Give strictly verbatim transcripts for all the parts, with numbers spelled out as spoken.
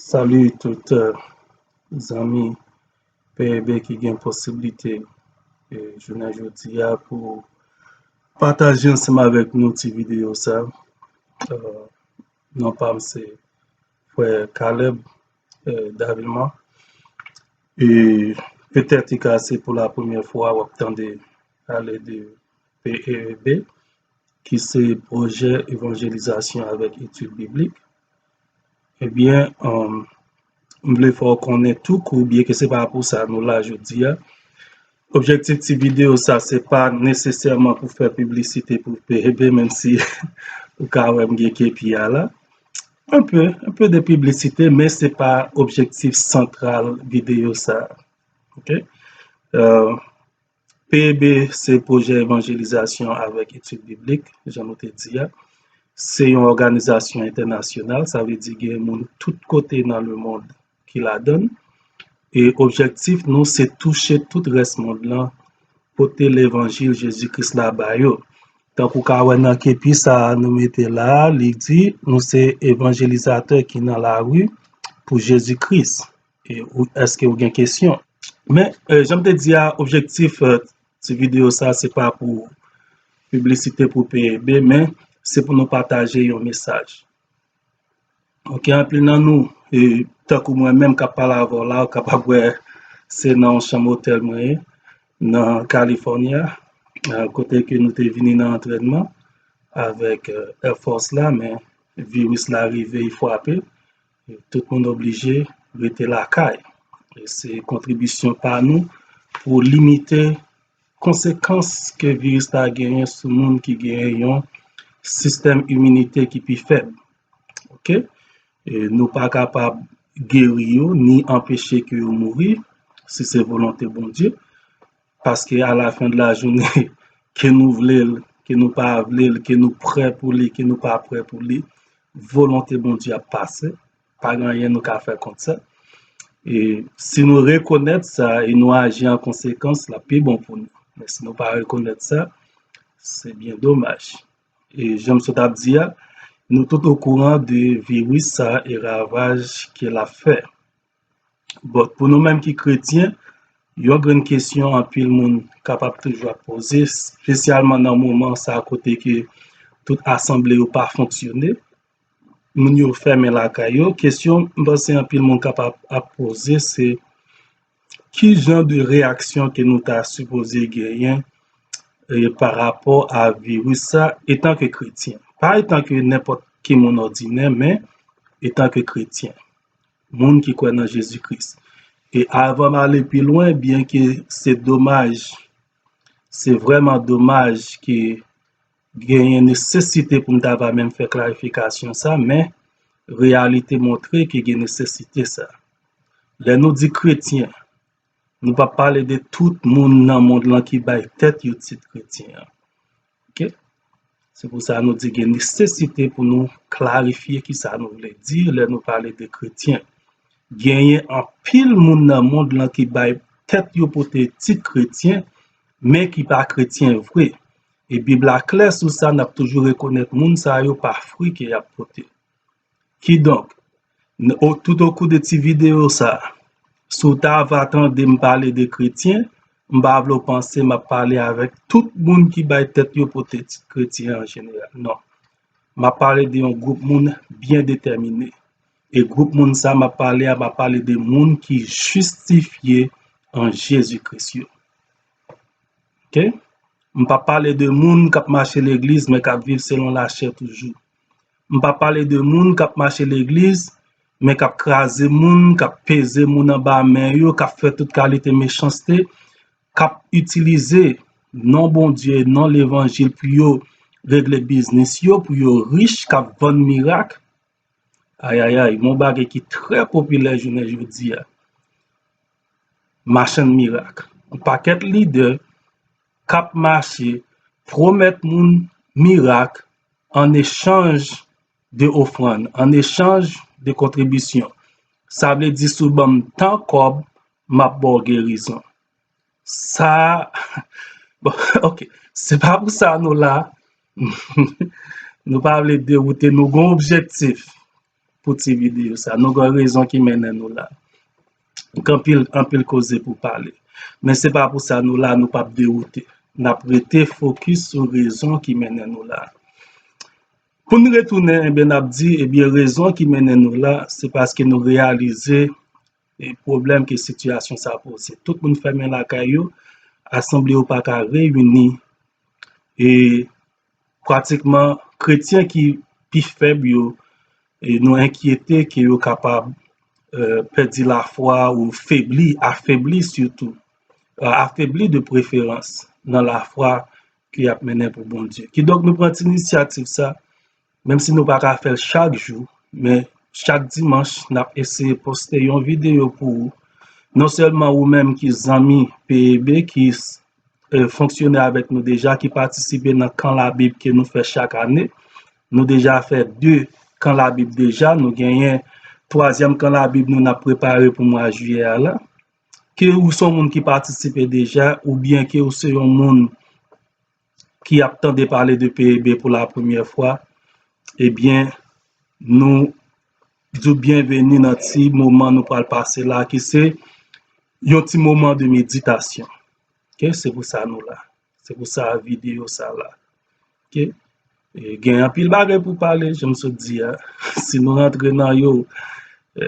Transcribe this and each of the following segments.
Salut tout, euh, zanmi P E B ki gen posiblite, euh, jounen jodi a pou pataje ansanm avèk nou ti videyo sa. Euh, non pa m se frè Caleb, euh, Davilman. E petèt li ka se pou la premyè fwa w ap tande pale de P E E B, ki se pwojè evanjelizasyon avèk etid biblik. Ebyen, um, m vle fè w konnen tou kou, byen ke se pa pou sa nou la jodi a. Objektif ti videyo sa, se pa nesesèman pou fè piblisite pou P E B, menm si ou ka wè m gen kepi a la. Un peu, un peu de piblisite, men se pa objektif santral videyo sa. Ok? Euh, P E B se pwojè evanjelizasyon avèk etid biblik, jan nou te di a. Se yon òganizasyon entènasyonal, sa vle di gen moun tout kote nan lemonn ki ladan l. E objektif nou se touche tout rès mond lan, pote levanjil Jezi Kris la ba yo. Tankou w ka wè nan kepi sa a nou mete la a, li di nou se evanjelizatè ki nan lari pou Jezi Kris. E ou, èske ou gen kesyon? Men, euh, jan m te di a, objektif, euh, ti videyo sa, se pa pou piblisite pou P E B, men se pou nou pataje yon mesaj. Ok, anpil nan nou, e, tankou mwen menm k ap pale avè w la, ou kapab wè se nan yon chanm otèl mwen ye, nan California, euh, kote ke nou te vini nan antrènman avèk, euh, Air Force la, men viris la rive, li frape. Tout moun oblije rete lakay. E se kontribisyon pa nou pou limite konsekans ke viris la genyen sou moun ki genyen yon sistèm iminite ki pi fèb. Ok? E nou pa kapab geri yo, ni anpeche ke yo mouri, si se volonte Bondye. Paske a la fen de la jounen, ke nou vle l, ke nou pa vle l, ke nou prè pou li, ke nou pa prè pou li, volonte Bondye ap pase. Pa gen anyen nou ka fè kont sa. E si nou rekonèt sa e nou aji an konsekans, l ap pi bon pou nou. Men si nou pa rekonèt sa, se byen domaj. E jan m sot ap di a, nou tout okouran de viris sa e ravaj ke l ap fè. Bon, pou nou menm ki kretyen, yon grenn kesyon anpil moun kapab toujou ap poze, espesyalman nan moman sa kote ke tout asanble yo pa fonksyone, moun yo fèmen lakay yo. Kesyon m panse anpil moun kapab ap poze se, ki jan de reyaksyon ke nou ta sipoze genyen, e, pa rapò a viris sa etan ke kretyen? Pa etan ke nenpòt ki moun òdinè, men etan ke kretyen, moun ki kwè nan Jezi Kris. E avan m ale pi lwen, byen ke se domaj, se vrèman domaj ke genyen nesesite pou m ta va menm fè klarifikasyon sa, men reyalite montre ke gen nesesite sa. Lè nou di kretyen, nou p ap pale de tout moun nan mond lan ki bay tèt yo tit kretyen an. Ok? Se pou sa nou di gen nesesite pou nou klarifye ki sa nou vle di lè nou pale de kretyen. Genyen anpil moun nan mond lan ki bay tèt yo pote tit kretyen, men ki pa kretyen vre. E Bib la klè sou sa, n ap toujou rekonèt moun sa yo pa fwi ke y ap pote. Kidonk, n-, o-, tout okou de ti videyo sa, si w ta va tande m pale de kretyen, m pa vle w panse m ap pale avèk tout moun ki bay tèt yo pote tit kretyen an jeneral. Non. M ap pale de yon gwoup moun byen detèmine. E gwoup moun sa m ap pale a, m ap pale de moun ki jistifye an Jezi Kris yo. Ok? M p ap pale de moun k ap mache legliz, men k ap viv selon lachè toujou. M p ap pale de moun k ap mache legliz, men k ap kraze moun, k ap peze moun anba men yo, k ap fè tout kalite mechanste, k ap itilize non Bondye, non levanjil pou yo regle biznis yo, pou yo rich, k ap vann mirak. Ayayay, yon bagay ki trè popilè jounen jodi a. Machann mirak. Yon pakèt lidè k ap mache pwomèt moun mirak an echanj de ofrann, an echanj de kontribisyon. Sa vle di si w ban m tan kòb, m ap ba w gerizon. Sa, bon, ok, se pa pou sa nou la. Nou pa vle dewoute nou, gen yon objektif. pou ti videyo sa. Nou gen rezon ki mennen nou la. Gen anpil, anpil koze pou pale. Men se pa pou sa nou la, nou p ap dewoute. N ap rete fokis sou rezon ki mennen nou la. Pou n retounen, ebyen, n ap di, ebyen, rezon ki mennen nou la, se paske nou reyalize e pwoblèm ke sitiyasyon sa poze. Tout moun fèmen lakay yo, asanble yo pa ka reyini, e pratikman kretyen ki pi fèb yo, e nou enkyete ke yo kapab, e, pèdi lafwa ou febli, afebli sitou, e, afebli de preferans nan lafwa ke y ap mennen pou Bondye. Kidonk, nou pran ti inisyativ sa, menm si nou pa ka fè l chak jou, men chak dimanch, n ap eseye poste yon videyo pou ou. Non sèlman ou menm ki zanmi P E B, ki, e, fonksyone avèk nou deja, ki patisipe nan kan Labib ke nou fè chak ane. Nou deja fè de kan Labib deja. Nou genyen twazyèm kan Labib nou n ap prepare pou mwa jiyè a la. Ke ou se yon moun ki patisipe deja, oubyen ke ou se yon moun ki ap tande pale de P E B pou la premyè fwa, ebyen, nou di w byenveni nan ti moman nou pral pase la, ki se yon ti moman de meditasyon. Oke, se pou sa nou la. Se pou sa videyo sa la. Oke? E, gen anpil bagay pou pale, jan m sot di a. Si nou rantre nan yo, e,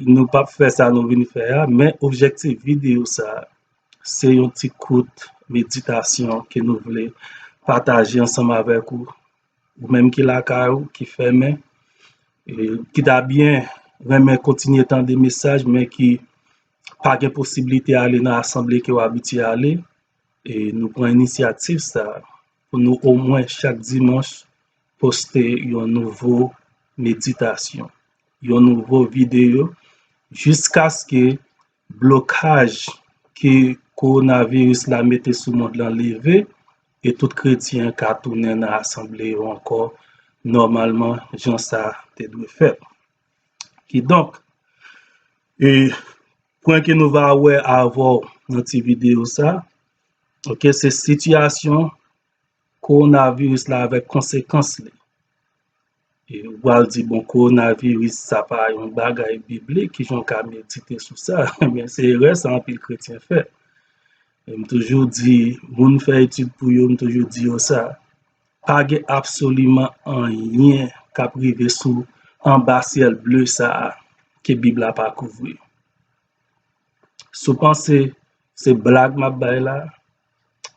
nou p ap fè sa nou vin fè a, men objektif videyo sa, se yon ti kout meditasyon ke nou vle pataje ansanm avèk ou. Ou menm ki lakay ou, ki fèmen, e, ki ta byen renmen kontinye tande mesaj, men ki pa gen posiblite ale nan asanble ke w abitye ale, e nou pran inisyativ sa pou nou omwen chak dimanch poste yon nouvo meditasyon, yon nouvo videyo, jiskaske blokaj ke kowonaviris la mete sou mond lan leve, e tout kretyen ka tounen nan asanble yo ankò nòmalman, jan sa te dwe fèt. Kidonk, e, pwen ke nou va wè avè w nan ti videyo sa, oke, se sitiyasyon kowonaviris la avèk konsekans li. E ou pral di, bon, kowonaviris, sa pa yon bagay biblik, kijan w ka medite sou sa? Men se erè sa anpil kretyen fè. E m toujou di, moun fè etid pou yo, m toujou di yo sa, pa gen absoliman anyen k ap rive sou anba syèl ble sa a ke Bib la pa kouvri. Si w panse se blag m ap bay la,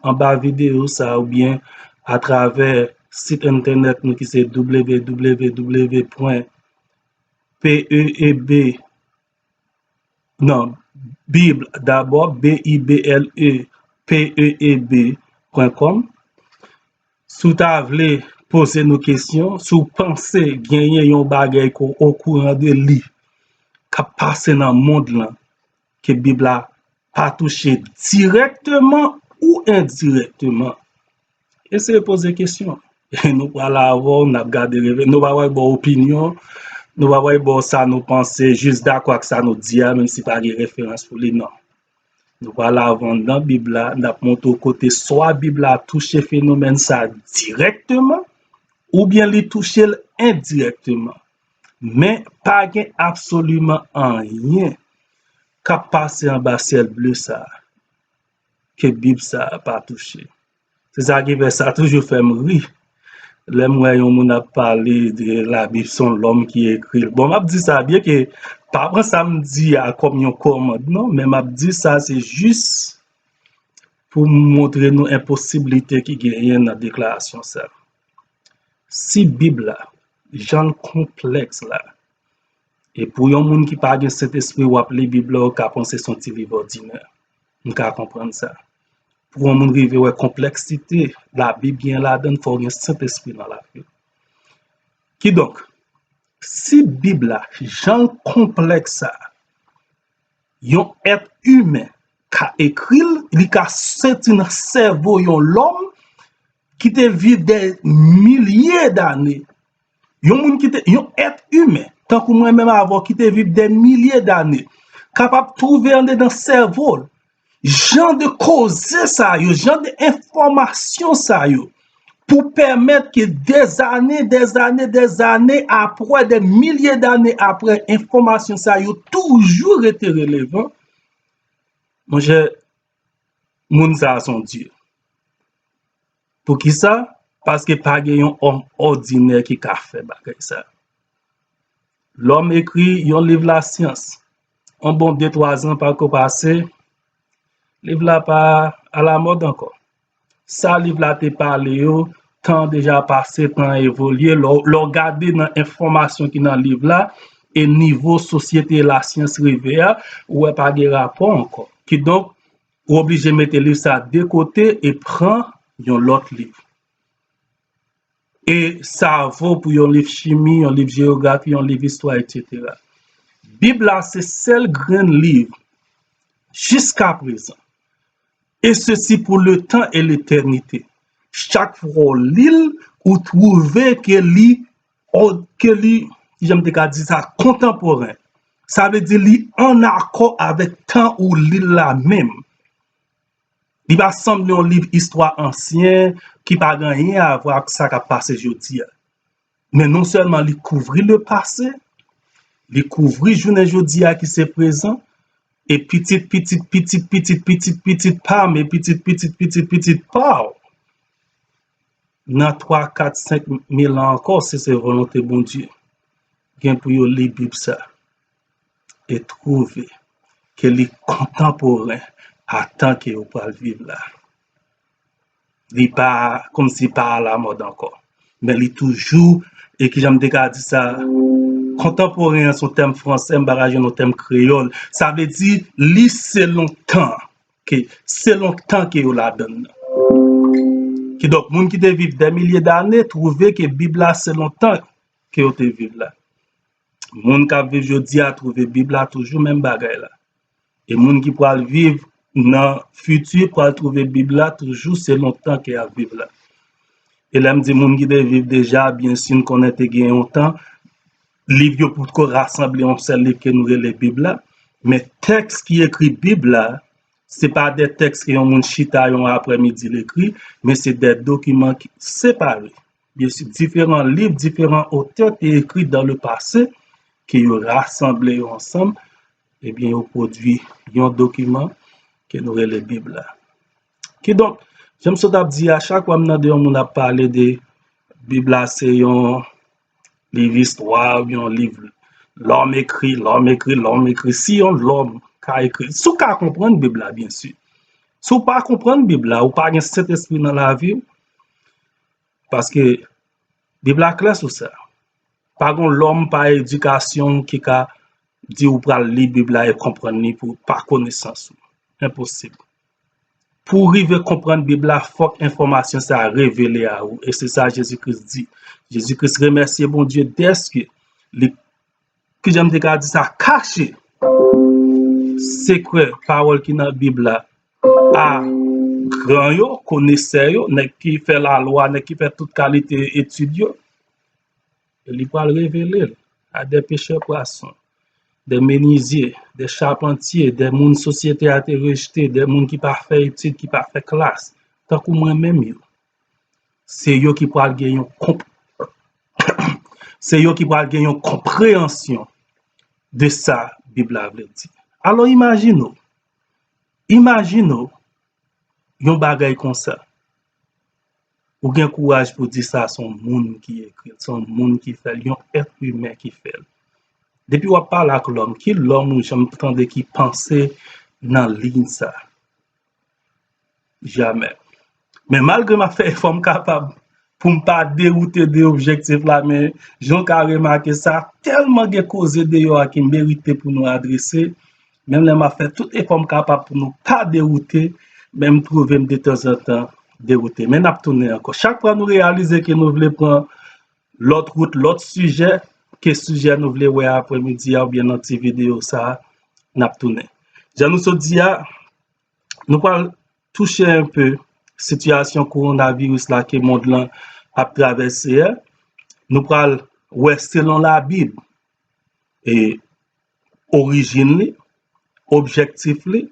anba videyo sa oubyen atravè sit entènèt nou ki se W W W pwen P E E B, non, Bib dabò, B I B L E, P E E B pwen kòm. Si w ta vle poze nou kesyon, si w panse genyen yon bagay ke w okouran de li k ap pase nan mond lan, ke Bib la pa touche dirèkteman ou endirèkteman, eseye poze kesyon. Nou pral avè w, n ap gade reve-, nou pa pral ba w opinyon, nou pa pral ba w sa nou panse, jis dakò ak sa nou di a, menm si pa gen referans pou li, non. Nou pral avè w anndan Bib la, n ap montre w kote swa Bib la touche fenomèn sa a dirèkteman, oubyen li touche l endirèkteman. Men pa gen absoliman anyen k ap pase anba syèl ble sa a ke Bib sa a pa touche. Se sa ki fè sa toujou fè m ri. Lè m wè yon moun ap pale de Labib, se yon lòm ki ekri l. Bon, m ap di sa, byen ke pa pran sa m di a kòm yon kòmand, non, men m ap di sa, se jis pou m montre nou enposiblite ki genyen nan deklarasyon sa. Si Bib la, jan l konplèks la, e pou yon moun ki pa gen Sentespri, w ap li Bib la, ou ka panse se yon ti liv òdinè. M ka konprann sa. Pou yon moun rive wè konplèksite Labib gen ladan l, fò w gen Sentespri nan lavi w. Kidonk, si Bib la, jan l konplèks sa, yon èt imen ka ekri l, li ka soti nan sèvo yon lòm ki te viv dè milye dane. Yon moun ki te, yon èt imen, tankou mwen menm avè w, ki te viv dè milye dane, kapab twouve andedan sèvo l, jan de koze sa yo, jan de enfòmasyon sa yo, pou pèmèt ke dèzane, dèzane, dèzane apre, dè milye dane apre, enfòmasyon sa yo toujou rete relevan, monchè, moun sa a se yon dye. Poukisa? Paske pa gen yon òm òdinè ki ka fè bagay sa. Lè w ekri yon liv lasyans, yon bon de twa zan pako pase, liv la pa alamòd ankò. Sa liv la te pale yo, tan an deja pase, tan an evolye. Lè w, lè w gade nan enfòmasyon ki nan liv la, e nivo sosyete lasyans rive a, ou wè pa gen rapò ankò. Kidonk, ou oblije mete liv sa de kote e pran yon lòt liv. E sa vo pou yon liv chimi, yon liv jeyografi, yon liv istwa, etsetera. Bib la se sèl grenn liv, jiska prezan, et ceci pour le temps et l'éternité. Chak fwa w li l, ou twouve ke li, ke li, jan m te ka di sa, kontanporen. Sa vle di li ann akò avèk tan ou li l la menm. Li pa sanble yon liv istwa ansyen ki pa gen anyen a vwa ak sa k ap pase jodi a. Men non sèlman li kouvri le pase, li kouvri jounen jodi a ki se prezan, e pitit, pitit, pitit, pitit, pitit, pitit pa m, e pitit, pitit, pitit, pitit pa w, nan twa, kat, senk mil an ankò, si se volonte Bondye, gen pou yo li Bib sa e twouve ke li kontanporen a tan ke yo pral viv la. Li pa, kòmsi pa alamòd ankò. Men li toujou, e kijan m te ka di sa, kontanporen an se yon tèm fransè, m pa ka jwenn yon tèm kreyòl. Sa vle di, li selon tan, ke selon tan ke yo ladann nan. Kidonk, moun ki te viv dè milye dane twouve ke Bib la selon tan ke yo te viv la. Moun k ap viv jodi a twouve Bib la toujou menm bagay la. E moun ki pral viv nan fiti pral twouve Bib la toujou selon tan ke y ap viv la. E lè m di moun ki te viv deja, byensi, n konnen te gen yon tan, liv yo potko rasanble yon sèl liv ke nou rele Bib la. Men tèks ki ekri Bib la, se pa de tèks ke yon moun chita yon aprèmidi l ekri, men se de dokiman ki separe. Byensi, diferan liv, diferan otè te ekri dans le passé, ke yo rasanble yo ansanm, ebyen, yo pwodui yon dokiman ke nou rele Bib la. Kidonk, jan m sot ap di a, chak fwa m tande yon moun ap pale de Bib la, se yon liv istwa, oubyen yon liv lòm ekri, lòm ekri, lòm ekri. Si yon lòm ka ekri, si w ka konprann Bib la, byensi. Si w pa konprann Bib la, ou pa gen Sentespri nan lavi w, paske Bib la klè sou sa. Pa gen lòm pa edikasyon ki ka di ou pral li Bib la e konprann li pou, pa konesans ou. Enposib. Pou w rive konprann Bib la, fòk enfòmasyon sa a revele a ou. E se sa Jezi Kris di. Jezi Kris remèsye Bondye dèske li, kijan m te ka di sa, kache sekrè pawòl ki nan Bib la a gran yo, konesè yo, nèg ki fè lalwa, nèg ki fè tout kalite etid yo. E li pral revele l a de pechè pwason, de menizye, de chapantye, de moun sosyete a te rejte, de moun ki pa fè etid, ki pa fè klas, tankou mwen menm yo. Se yo ki pral gen yon konp-, se yo ki pral gen yon konpreyansyon de sa Bib la vle di. Alò, imajine w, imajine w yon bagay konsa. Ou gen kouraj pou di sa, se yon moun ki ekri l, se yon moun ki fè l, yon èt imen ki fè l. Depi w ap pale ak lòm, ki lòm ou janm tande ki panse nan liy sa? Jamè. Men malgre m ap fè efò m kapab pou m pa dewoute de objektif la, men jan w ka remake sa, tèlman gen koze deyò a ki merite pou nou adrese, menm lè m ap fè tout efò m kapab pou nou pa dewoute, men m twouve m detanzantan dewoute. Men n ap tounen ankò. Chak fwa nou reyalize ke nou vle pran lòt wout, lòt sijè, ke sijè nou vle wè aprèmidi a oubyen nan ti videyo sa a, n ap tounen. Jan nou sot di a, nou pral touche enpe sitiyasyon kowonaviris la ke mond lan ap travèse a. Nou pral wè selon Labib, e orijin li, objektif li,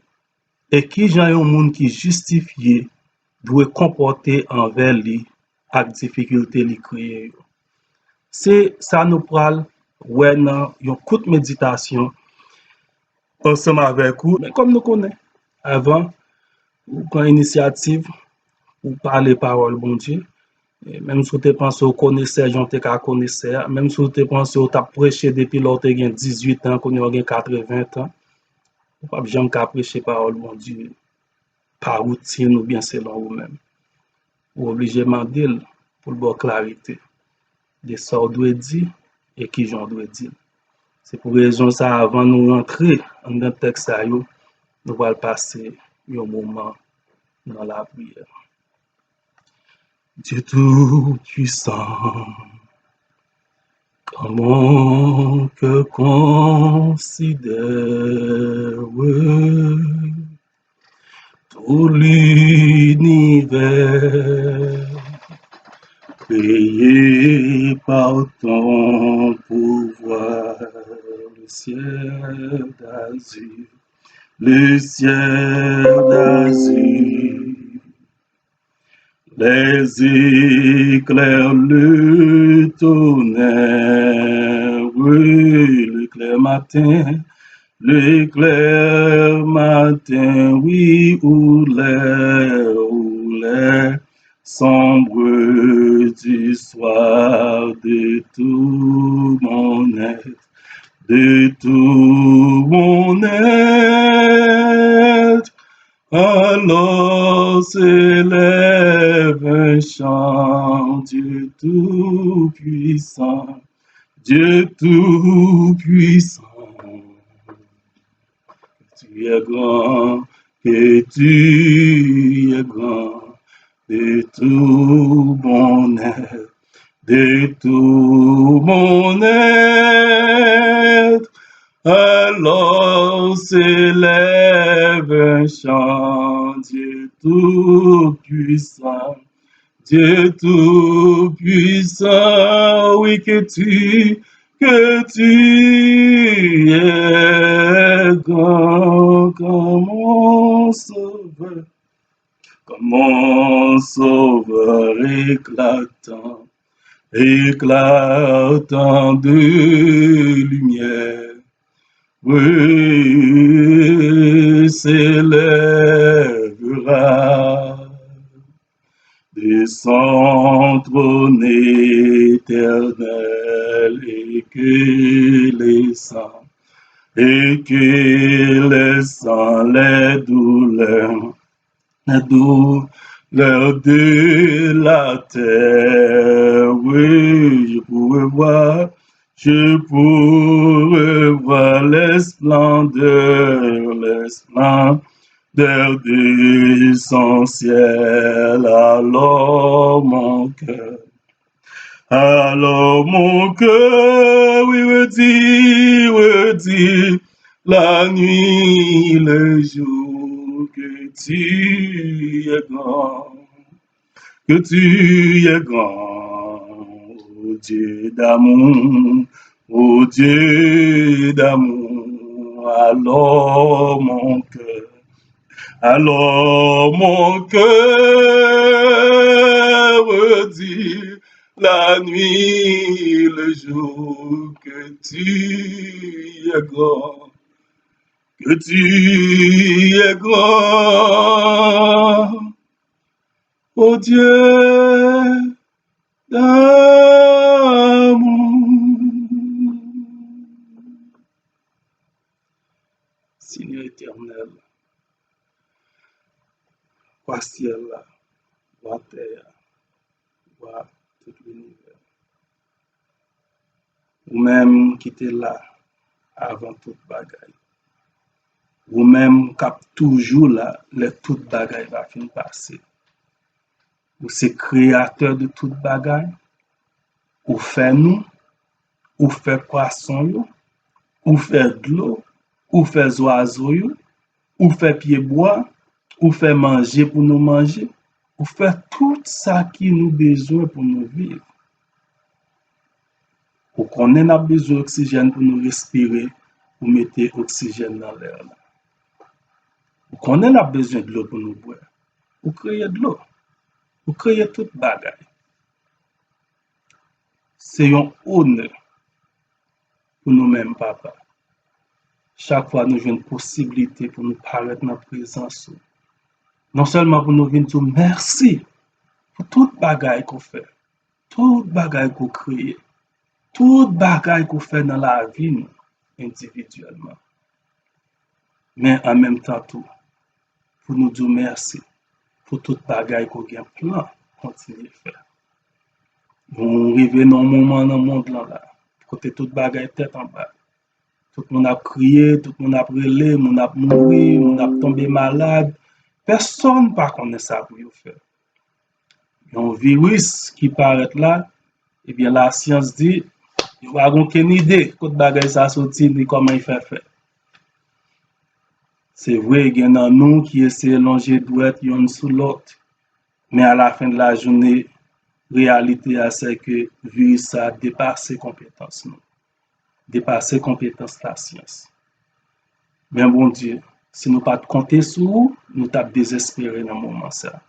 e kijan yon moun ki jistifye dwe konpòte anvè li ak difikilte li kreye yo. Se sa nou pral wè nan yon kout meditasyon ansanm avèk ou. Men kòm nou konnen, avan ou pran inisyativ pou pale pawòl Bondye, e menm si w te panse w konesè jan w te ka konesè a, menm si w te panse w t ap preche depi lè w te gen dizuit an, kounye a w gen katreven an, ou p ap janm ka preche pawòl Bondye pa woutin oubyen selon ou menm. Ou oblije mande l pou l ba w klarite de sa w dwe di e kijan w dwe di l. Se pou rezon sa a, avan nou rantre anndan tèks sa yo, nou pral pase yon moman nan lapriyè. Dieu Tout-Puissant, comment que considère tout l'univers créé par ton pouvoir, le ciel d'azur, le ciel d'azur, les éclairs, le tonnerre, oui, le clair matin, le clair matin, oui, où les, où les sombres du soir, de tout mon être, de tout mon être. Alors s'élève un chant, Dieu tout-puissant, Dieu tout-puissant. Tu es grand, que tu es grand, de tout mon être, de tout mon être. Alors s'élève un chant, Dieu tout-puissant, Dieu tout-puissant, oui, que tu, que tu es grand comme mon sauveur, comme mon sauveur éclatant, éclatant de lumière, oui, s'élèvera de son trône éternel et que les sangs, et que les sangs, les douleurs, les douleurs de la terre, oui, je pourrais voir, je pourrais voir les splendeurs, les splendeurs de son ciel, alors mon cœur, alors mon cœur, oui, redit, redit, la nuit, le jour, que tu es grand, que tu es grand, ô Dieu d'amour, ô Dieu d'amour, alors mon cœur, alors mon cœur redit la nuit, le jour, que tu es grand, que tu es grand, ô Dieu d'amour. Senyè Etènèl, Wa syèl la, Wa tè a, Wa tout linivè. Ou menm ki te la avan tout bagay. Ou menm k ap toujou la lè tout bagay va fin pase. Ou se kreyatè de tout bagay. Ou fè nou, ou fè pwason yo, ou fè dlo, ou fè zwazo yo, ou fè pyebwa, ou fè manje pou nou manje, ou fè tout sa ki nou bezwen pou nou viv. Ou konnen n ap bezwen oksijèn pou nou respire, ou mete oksijèn nan lè la. Ou konnen n ap bezwen dlo pou nou bwè. Ou kreye dlo. Ou kreye tout bagay. Se yon onè pou nou menm, Papa. Chak fwa nou jwenn posiblite pou nou parèt nan prezans ou, non sèlman pou nou vin di w mèsi pou tout bagay ke w fè, tout bagay ke w kreye, tout bagay ke w fè nan lavi nou endividyèlman, men an menm tan tou, pou nou di w mèsi pou tout bagay ke w gen plan kontinye fè. Nou rive nan yon moman nan mond lan la, kote tout bagay tèt anba. Tout moun ap kriye, tout moun ap rele, moun ap mouri, moun ap tonbe malad. Pèsonn pa konnen sa pou yo fè. Yon viris ki parèt la, ebyen, lasyans di, yo pa gen okenn ide kot bagay sa soti, ni kòman l fè fèt. Se vre, gen nan nou ki eseye lonje dwèt yonn sou lòt, men alafen de lajounen, reyalite a se ke viris sa a depase konpetans nou, depase konpetans lasyans. Men Bondye, si nou pa t konte sou ou, nou t ap dezespere nan moman sa a.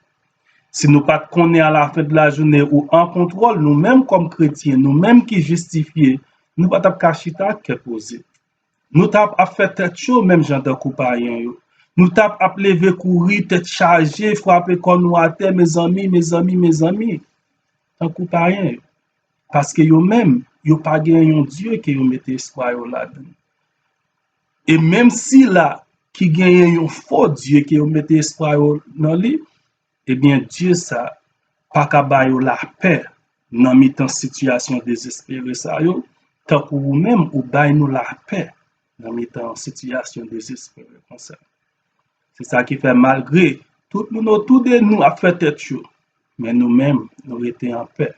Si nou pa t konnen alafen de lajounen ou an kontwòl, nou menm kòm kretyen, nou menm ki jistifye, nou pa t ap ka chita ak kè poze. Nou t ap ap fè tèt cho menm jan tankou payen yo. Nou t ap ap leve kouri, tèt chaje, frape kò nou atè, mezanmi, mezanmi, mezanmi. Tankou payen yo. Paske yo menm, yo pa gen yon Dye ke yo mete espwa yo ladan l. E menm sila ki genyen yon fo Dye ke yo mete espwa yo nan li, ebyen, Dye sa pa ka ba yo lapè nan mitan sitiyasyon dezespere sa yo, tankou ou menm ou bay nou lapè nan mitan sitiyasyon dezespere konsa. Se sa ki fè malgre tout moun otou de nou ap fè tèt cho, men nou menm, nou rete anpè.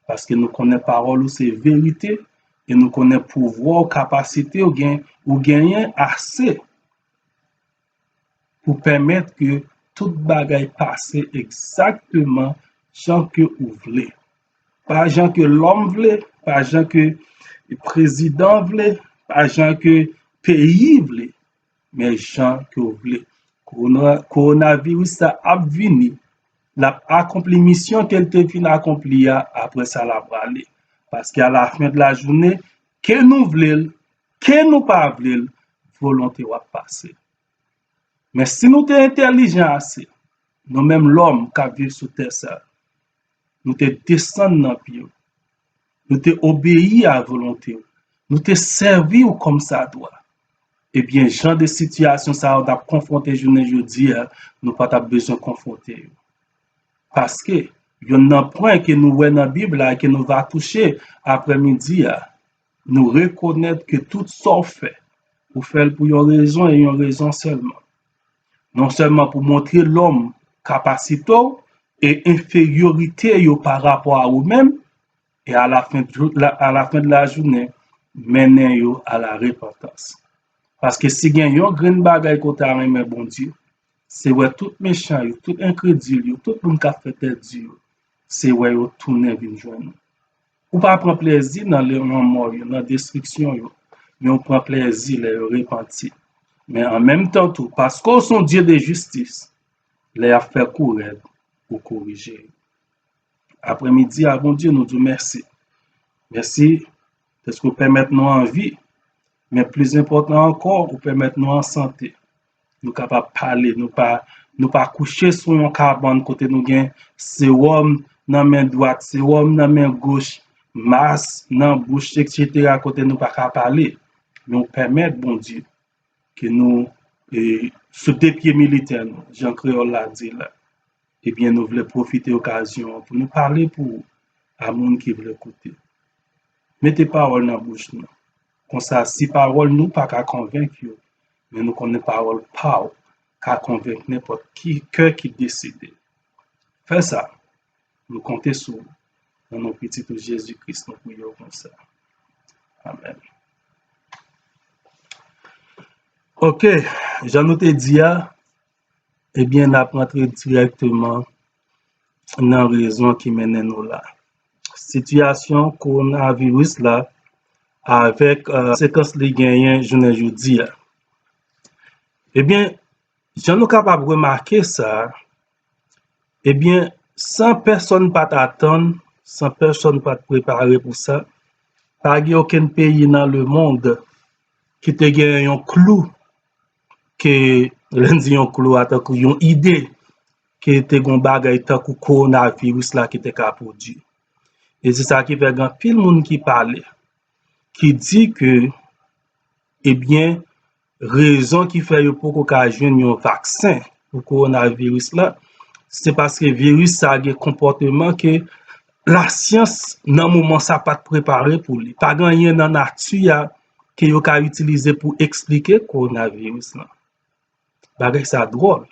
Paske nou konnen pawòl ou se verite, e nou konnen pouvwa w, kapasite w gen, ou genyen ase pou pèmèt ke tout bagay pase egzakteman jan ke ou vle. Pa jan ke lòm vle, pa jan ke prezidan vle, pa jan ke peyi vle, men jan ke w vle. Kowona-, kowonaviris sa ap vini, l ap akonpli misyon ke l te vin akonpli a, apre sa l ap ale. Paske alafen de lajounen, ke nou vle l, ke nou pa vle l, volonte w ap pase. Men si nou te entèlijan ase, nou menm lòm k ap viv sou tè sa, nou te desann nan pye w, nou te obeyi a volonte w, nou te sèvi w kòmsadwa, ebyen, jan de sitiyasyon sa yo n ap konfwonte jounen jodi a, nou pa t ap bezwen konfwonte yo. Paske, yonn nan pwen ke nou wè nan Bib la e ke nou va touche aprèmidi a, nou rekonèt ke tout sa w fè, ou fè l pou yon rezon e yon rezon sèlman. Non sèlman pou montre lòm kapasite w e enferyorite yo pa rapò a ou menm, e alafen de, alafen de lajounen, mennen yo a la repantans. Paske si gen yon grenn bagay ke w ta renmen Bondye, se wè tout mechan yo, tout enkredil yo, tout moun k ap fè tèt di yo, se wè yo tounen vin jwenn ou. Ou pa pran plezi nan lanmò yo, nan destriksyon yo, men ou pran plezi lè yo repanti. Men an menm tan tou, paske w se yon Dye de jistis, lè y ap fè kou rèd, ou korije yo. Aprèmidi a, Bondye, nou di w mèsi. Mèsi dèske w pèmèt nou an vi, men plis enpòtan ankò, ou pèmèt nou an sante. Nou kapab pale, nou pa, nou pa kouche sou yon kabann kote nou gen sewòm nan men dwat, sewòm nan men goch, mas nan bouch, etsetera, kote nou pa ka pale. Men w pèmèt, Bondye, ke nou, e, sou de pye militè nou, jan kreyòl la di la. Ebyen, nou vle pwofite okazyon an pou nou pale pou ou a moun ki vle koute. Mete pawòl nan bouch nou. Konsa, si pawòl nou pa ka konvenk yo, men nou konnen pawòl pa w ka konvenk nenpòt ki kè ki deside. Fè sa, nou konte sou ou. Nan non Pitit ou Jezi Kris, nou priye w konsa. Amèn. Ok, jan nou te di a, ebyen, n ap rantre dirèkteman nan rezon ki mennen nou la. Sitiyasyon kowonaviris la avèk, e, konsekans li genyen jounen jodi a. Ebyen, jan nou kapab remake sa, ebyen, san pèsonn pa t atann, san pèsonn pa t prepare pou sa. Pa gen okenn peyi nan lemonn ki te gen yon klou, ke lè n di yon klou a, tankou yon ide, ke te gen yon bagay tankou kowonaviris la ki te ka pwodui. E se sa ki fè gen anpil moun ki pale, ki di ke, ebyen, rezon ki fè yo poko ka jwenn yon vaksen pou kowonaviris la, se paske viris sa gen konpòteman ke lasyans nan moman sa pa t prepare pou li. Pa gen anyen nan nati a ke yo ka itilize pou eksplike kowonaviris lan. Bagay sa dwòl.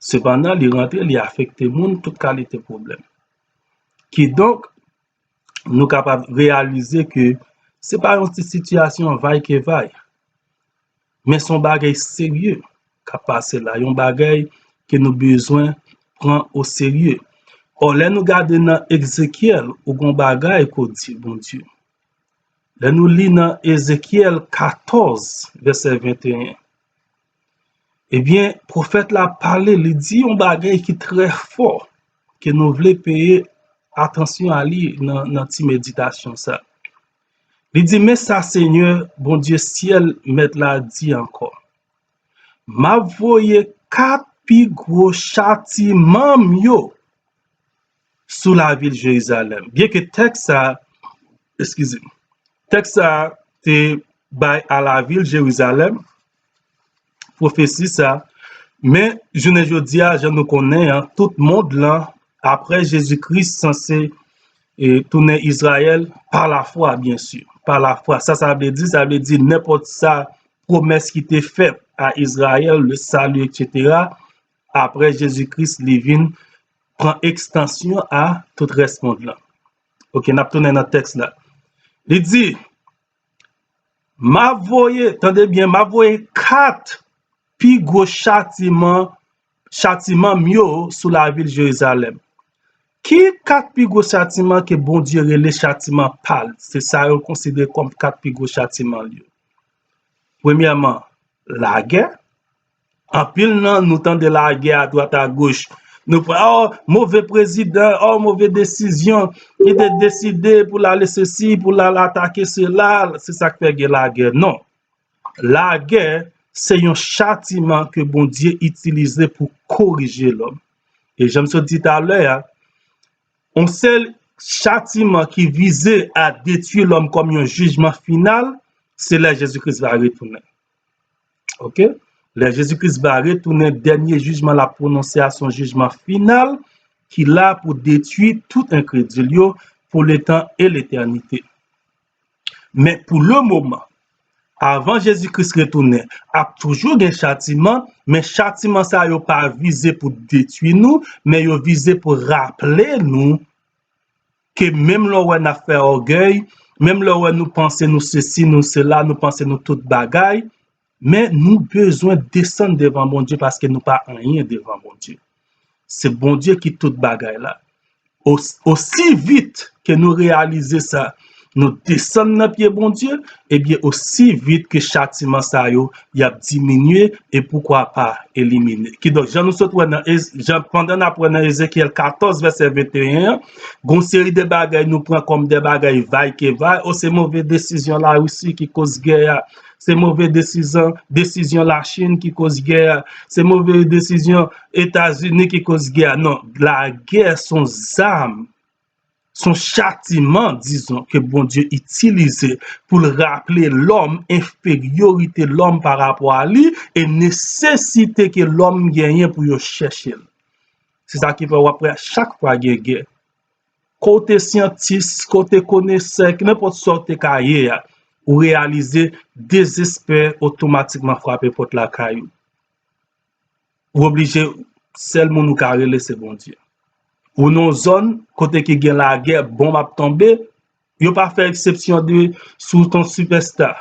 Sepandan, li rantre, li afekte moun, tout kalite pwoblèm. Kidonk, nou kapab reyalize ke se pa yon ti sitiyasyon vaykevay, men se yon bagay serye k ap pase la, yon bagay ke nou bezwen pran o serye. Ò, lè nou gade nan Ezekyèl, ou gen yon bagay ke w di Bondye. Lè nou li nan Ezekyèl katòz, vèsè venteyen, ebyen, pwofèt la pale, li di yon bagay ki trè fò, ke nou vle peye atansyon a li nan, nan ti meditasyon sa. Li di, men sa Senyè, Bondye syèl mèt la di ankò, m ap voye kat pi gwo chatiman m yo sou lavil Jerizalèm. Byenke tèks sa, eskize m, tèks sa te bay a lavil Jerizalèm, pwofesi sa, men jounen jodi a, jan nou konnen an, tout mond lan, apre Jezi Kris, sanse e, tounen Izrayèl pa lafwa, byen si, pa lafwa. Sa sa vle di? Sa vle di nenpòt sa, pwomès ki te fèt a Izrayèl, le salut, et cetera, apre Jezi Kris, li vin pran ekstansyon a tout rès mond lan. Oke, n ap tounen nan tèks la. Li di, m ap voye, tande byen, m ap voye kat pi gwo chatiman, chatiman m yo sou lavil Jerizalèm. Ki kat pi gwo chatiman ke Bondye rele chatiman pa l? Se sa yo konsidere kòm kat pi gwo chatiman l yo. Premyèman, lagè. Anpil nan nou tande lagè adwat agoch. Nou pran, oh, move prezidan, oh, move desizyon. Li te deside pou l ale sesi, pou l al atake sela. Se sa k fè gen lagè. Non. Lagè, se yon chatiman ke Bondye itilize pou korije lòm. E jan m sot di talè a, yon sèl chatiman ki vize a detwi lòm kòm yon jijman final, se lè Jezi Kris va retounen. Oke? Lè Jezi Kris va retounen, dènye jijman l ap pwononse a se yon jijman final ki la pou detwi tout enkredil yo pou letan e letènite. Men pou le moman, avan Jezi Kris retounen, ap toujou gen chatiman, men chatiman sa yo pa vize pou detwi nou, men yo vize pou raple nou ke menm lè w wè n ap fè ògèy, menm lè w wè nou panse nou sesi, nou sela, nou panse nou tout bagay, men nou bezwen desann devan Bondye paske nou pa anyen devan Bondye. Se Bondye ki tout bagay la. Os-, osi vit ke nou reyalize sa, nou desann nan pye Bondye, ebyen, osi vit ke chatiman sa yo, y ap diminye e poukwa pa elimine. Kidonk, jan nou sot wè nan Ez-, jan, pandan n ap wè nan Ezekyèl katòz, vèsè venteyen an, gon seri de bagay nou pran kòm de bagay vaykevay, o, se move desizyon Larisi ki koz gè a, se move desizyon, desizyon Lachin ki koz gè a, se move desizyon Etazini ki koz gè a. Non, lagè se yon zam, se yon chatiman, dizon, ke Bondye itilize pou l raple lòm enferyorite lòm pa rapò a li e nesesite ke lòm genyen pou yo chèche l. Se sa ki fè w ap wè chak fwa gen gè. Ke w te syantis, ke w te konesè, nenpòt sa w te ka ye a, ou reyalize dezespè otomatikman frape pòt lakay ou. Ou oblije, sèl moun ou ka rele se Bondye. Ou nan yon zòn kote ki gen lagè, bonm ap tonbe, yo pa fè eksepsyon de si w te yon sipèsta.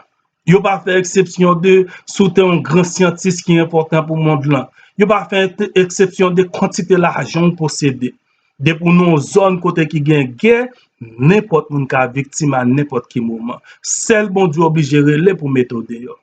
Yo pa fè eksepsyon de si w te yon gran syantis ki enpòtan pou mond lan. Yo pa fè te-, eksepsyon de kantite lajan w posede. Depi w nan yon zòn kote ki gen gè, nenpòt moun ka viktim a nenpòt ki moman. Sèl Bondye oblije rele pou mete w deyò.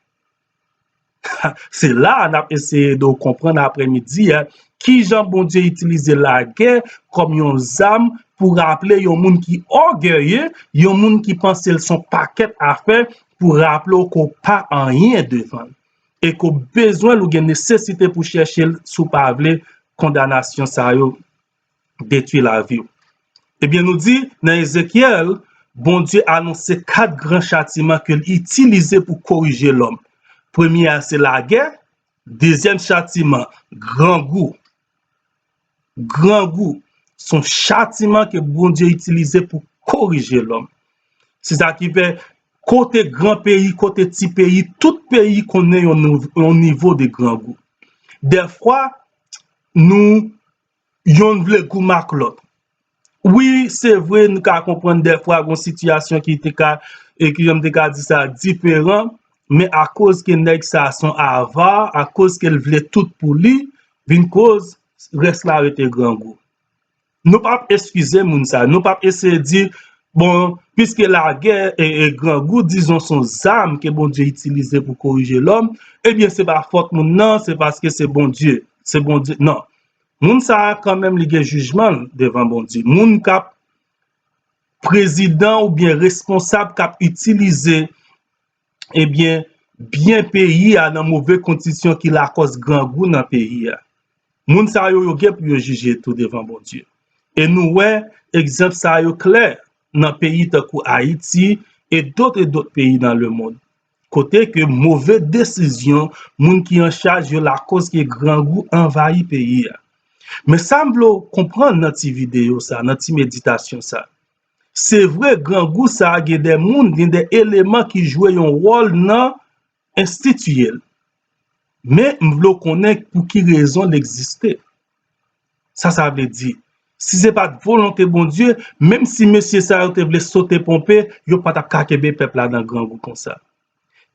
Se la a n ap eseye de w konprann aprèmidi a kijan Bondye itilize lagè kòm yon zam pou raple yon moun ki ògeye, yon moun ki panse l se yon pakèt afè, pou raple w ke w pa anyen devan l. E ke w bezwen l, ou gen nesesite pou chèche l si w pa vle kondanasyon sa yo detwi lavi w. Ebyen, nou di nan Ezekyèl, Bondye anonse kat gran chatiman ke l itilize pou korije lòm. Premye a se lagè, dezyèm chatiman, grangou. Grangou, se yon chatiman ke Bondye itilize pou korije lòm. Se sa ki fè kote gran peyi, kote ti peyi, tout peyi konnen yon nou- yon nivo de grangou. Dèfwa, nou yonn vle goumen ak lòt. Wi, se vre, nou ka konprann dèfwa gon sitiyasyon ki te ka, e ki jan m te ka di sa, diferan, men akoz ke nèg sa se yon ava, akoz ke l vle tout pou li, vin koz rès la rete grangou. Nou p ap eskize moun sa, nou p ap eseye di, bon, piske lagè e, e grangou, dizon, se yon zam ke Bondye itilize pou korije lòm, ebyen, se pa fòt moun nan, se paske se Bondye. Se Bondye. Non. Moun sa a, kanmenm, li gen jijman l devan Bondye. Moun k ap prezidan oubyen responsab k ap itilize, ebyen, byen peyi a nan move kondisyon ki lakòz grangou nan peyi a. Moun sa yo, yo gen pou yo jije tou devan Bondye. E nou wè egzanp sa yo klè nan peyi tankou Ayiti e dòt e dòt peyi nan lemonn. Kote ke move desizyon moun ki an chaj yo lakòz ke grangou anvayi peyi a. Men sa m vle w konprann nan ti videyo sa, nan ti meditasyon sa. Se vre, grangou sa a gen de moun, gen de eleman ki jwe yon wòl nan enstitiye l. Men m vle w konnen pou ki rezon l egziste. Sa sa vle di? Si se pa t volonte Bondye, menm si mesye sa yo te vle sote ponpe, yo pa t ap ka kenbe pèp la nan grangou konsa.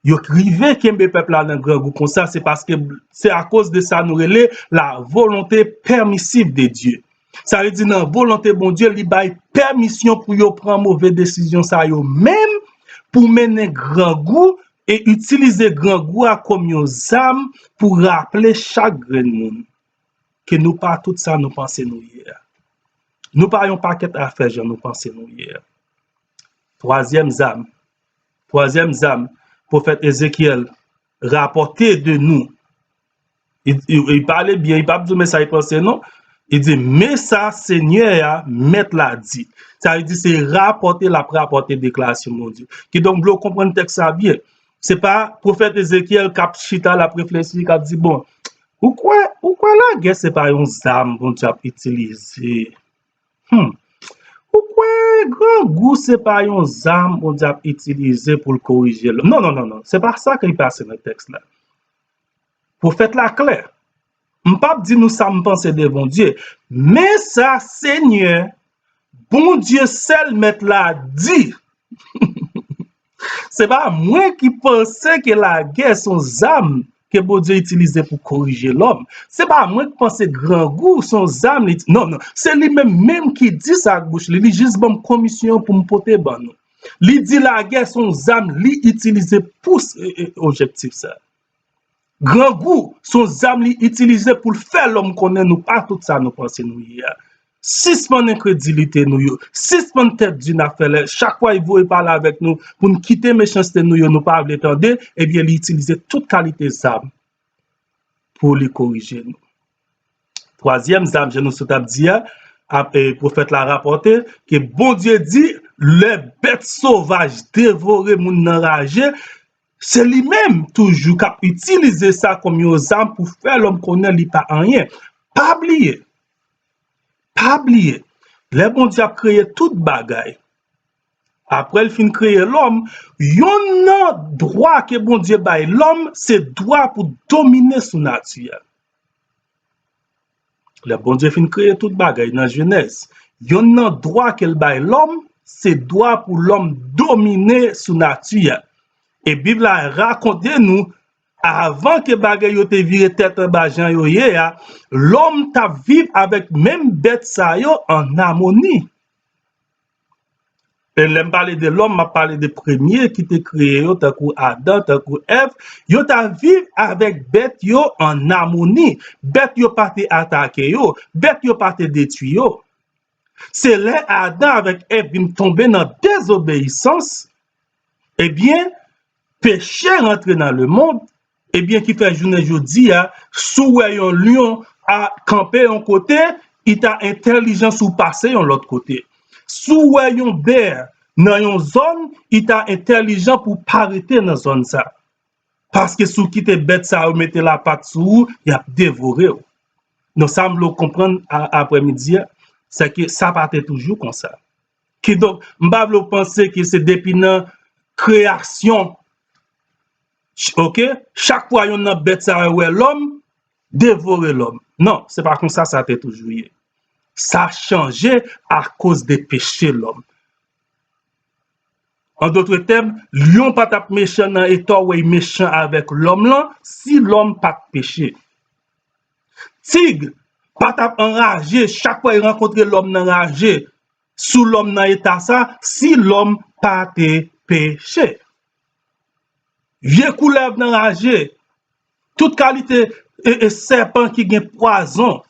Yo rive kenbe pèp la nan grangou konsa, se paske se akoz de sa nou rele la volonte pèmisiv de Dye. Sa vle di nan volonte Bondye, li bay pèmisyon pou yo pran move desizyon sa yo menm, pou mennen grangou e itilize grangou a kòm yon zam pou raple chak grenn moun ke nou pa tout sa nou panse nou ye a. Nou pa yon pakèt afè jan nou panse nou ye a. Twazyèm zam. Twazyèm zam, pwofèt Ezekyèl rapòte de nou. Li, li, li pale byen, li p ap di w men sa li panse non. Li di, men sa Senyè a, Mèt la di. Sa vle di se rapòte l ap rapòte deklarasyon Bondye. Kidonk, m vle w konprann tèks sa byen. Se pa pwofèt Ezekyèl k ap chita, l ap reflechi, k ap di, bon, ou kwè, ou kwè lagè se pa yon zam Bondye ap itilize? Hmm. Ou kwè grangou se pa yon zam Bondye ap itilize pou l korije lòm? Non, non, non, non. Se pa sa ki pase nan tèks la. Pwofèt la klè. M p ap di nou sa m panse de Bondye. Men sa Senyè, Bondye sèl Mèt la di. Se pa mwen ki panse ke lagè se yon zam ke Bondye itilize pou korije lòm. Se pa mwen ki panse grangou se yon zam li. Non, non. Se li menm, menm ki di sa ak bouch li. Li jis ban m komisyon pou m pote ban nou. Li di lagè se yon zam li itilize pou s-, e, e, objektif sa. Grangou se yon zam li itilize pou l fè lòm konnen nou pa tout sa nou panse nou ye a. Sispann enkredilite nou yo. Sispann tèt di n ap fè lè. Chak fwa li voye pale avèk nou, pou n kite mechanste nou yo, nou pa vle tande, ebyen, li itilize tout kalite zam pou li korije nou. Twazyèm zam, jan nou sot ap di a, ap, e, pwofèt la rapòte ke Bondye di, lè bèt sovaj devore moun nan raje, se li menm toujou k ap itilize sa kòm yon zam pou fè lòm konnen li pa anyen. Pa bliye, pa bliye, lè Bondye ap kreye tout bagay, apre l fin kreye lòm, yonn nan dwa ke Bondye bay lòm, se dwa pou domine sou nati a. Lè Bondye fin kreye tout bagay nan Jenèz, yonn nan dwa ke l bay lòm, se dwa pou lòm domine sou nati a. E Bib la rakonte nou, avan ke bagay yo te vire tèt anba jan yo ye a, lòm t ap viv avèk menm bèt sa yo ann amoni. E lè m pale de lòm, m ap pale de premye ki te kreye yo, tankou Adan, tankou Èv. Yo t ap viv avèk bèt yo ann amoni. Bèt yo pa te atake yo. Bèt yo pa te detwi yo. Se lè Adan avèk Èv vin tonbe nan dezobeyisans, ebyen, peche rantre nan lemonn, ebyen, ki fè jounen jodi a, si w wè yon lyon a kanpe yon kote, li ta entèlijan si w pase yon lòt kote. Si w wè yon bè nan yon zòn, li ta entèlijan pou w pa rete nan zòn sa. Paske si w kite bèt sa yo mete lapat sou ou, y ap devore w. Donk, sa m vle w konprann a- aprèmidi a, se ke sa pa te toujou konsa. Kidonk, m pa vle w panse ke se depi nan kreyasyon, ch- oke, chak fwa yonn nan bèt sa yo wè lòm, devore lòm. Non, se pa konsa sa te toujou ye. Sa chanje akoz de peche lòm. An dòt tèm, lyon pa t ap mechan nan eta w wè l mechan avèk lòm lan si lòm pa t peche. Tig pa t ap anraje chak fwa l rankontre lòm nan raje sou lòm nan eta sa si lòm pa te peche. Vye koulèv nan raje, tout kalite e, e sèpan ki gen pwazon,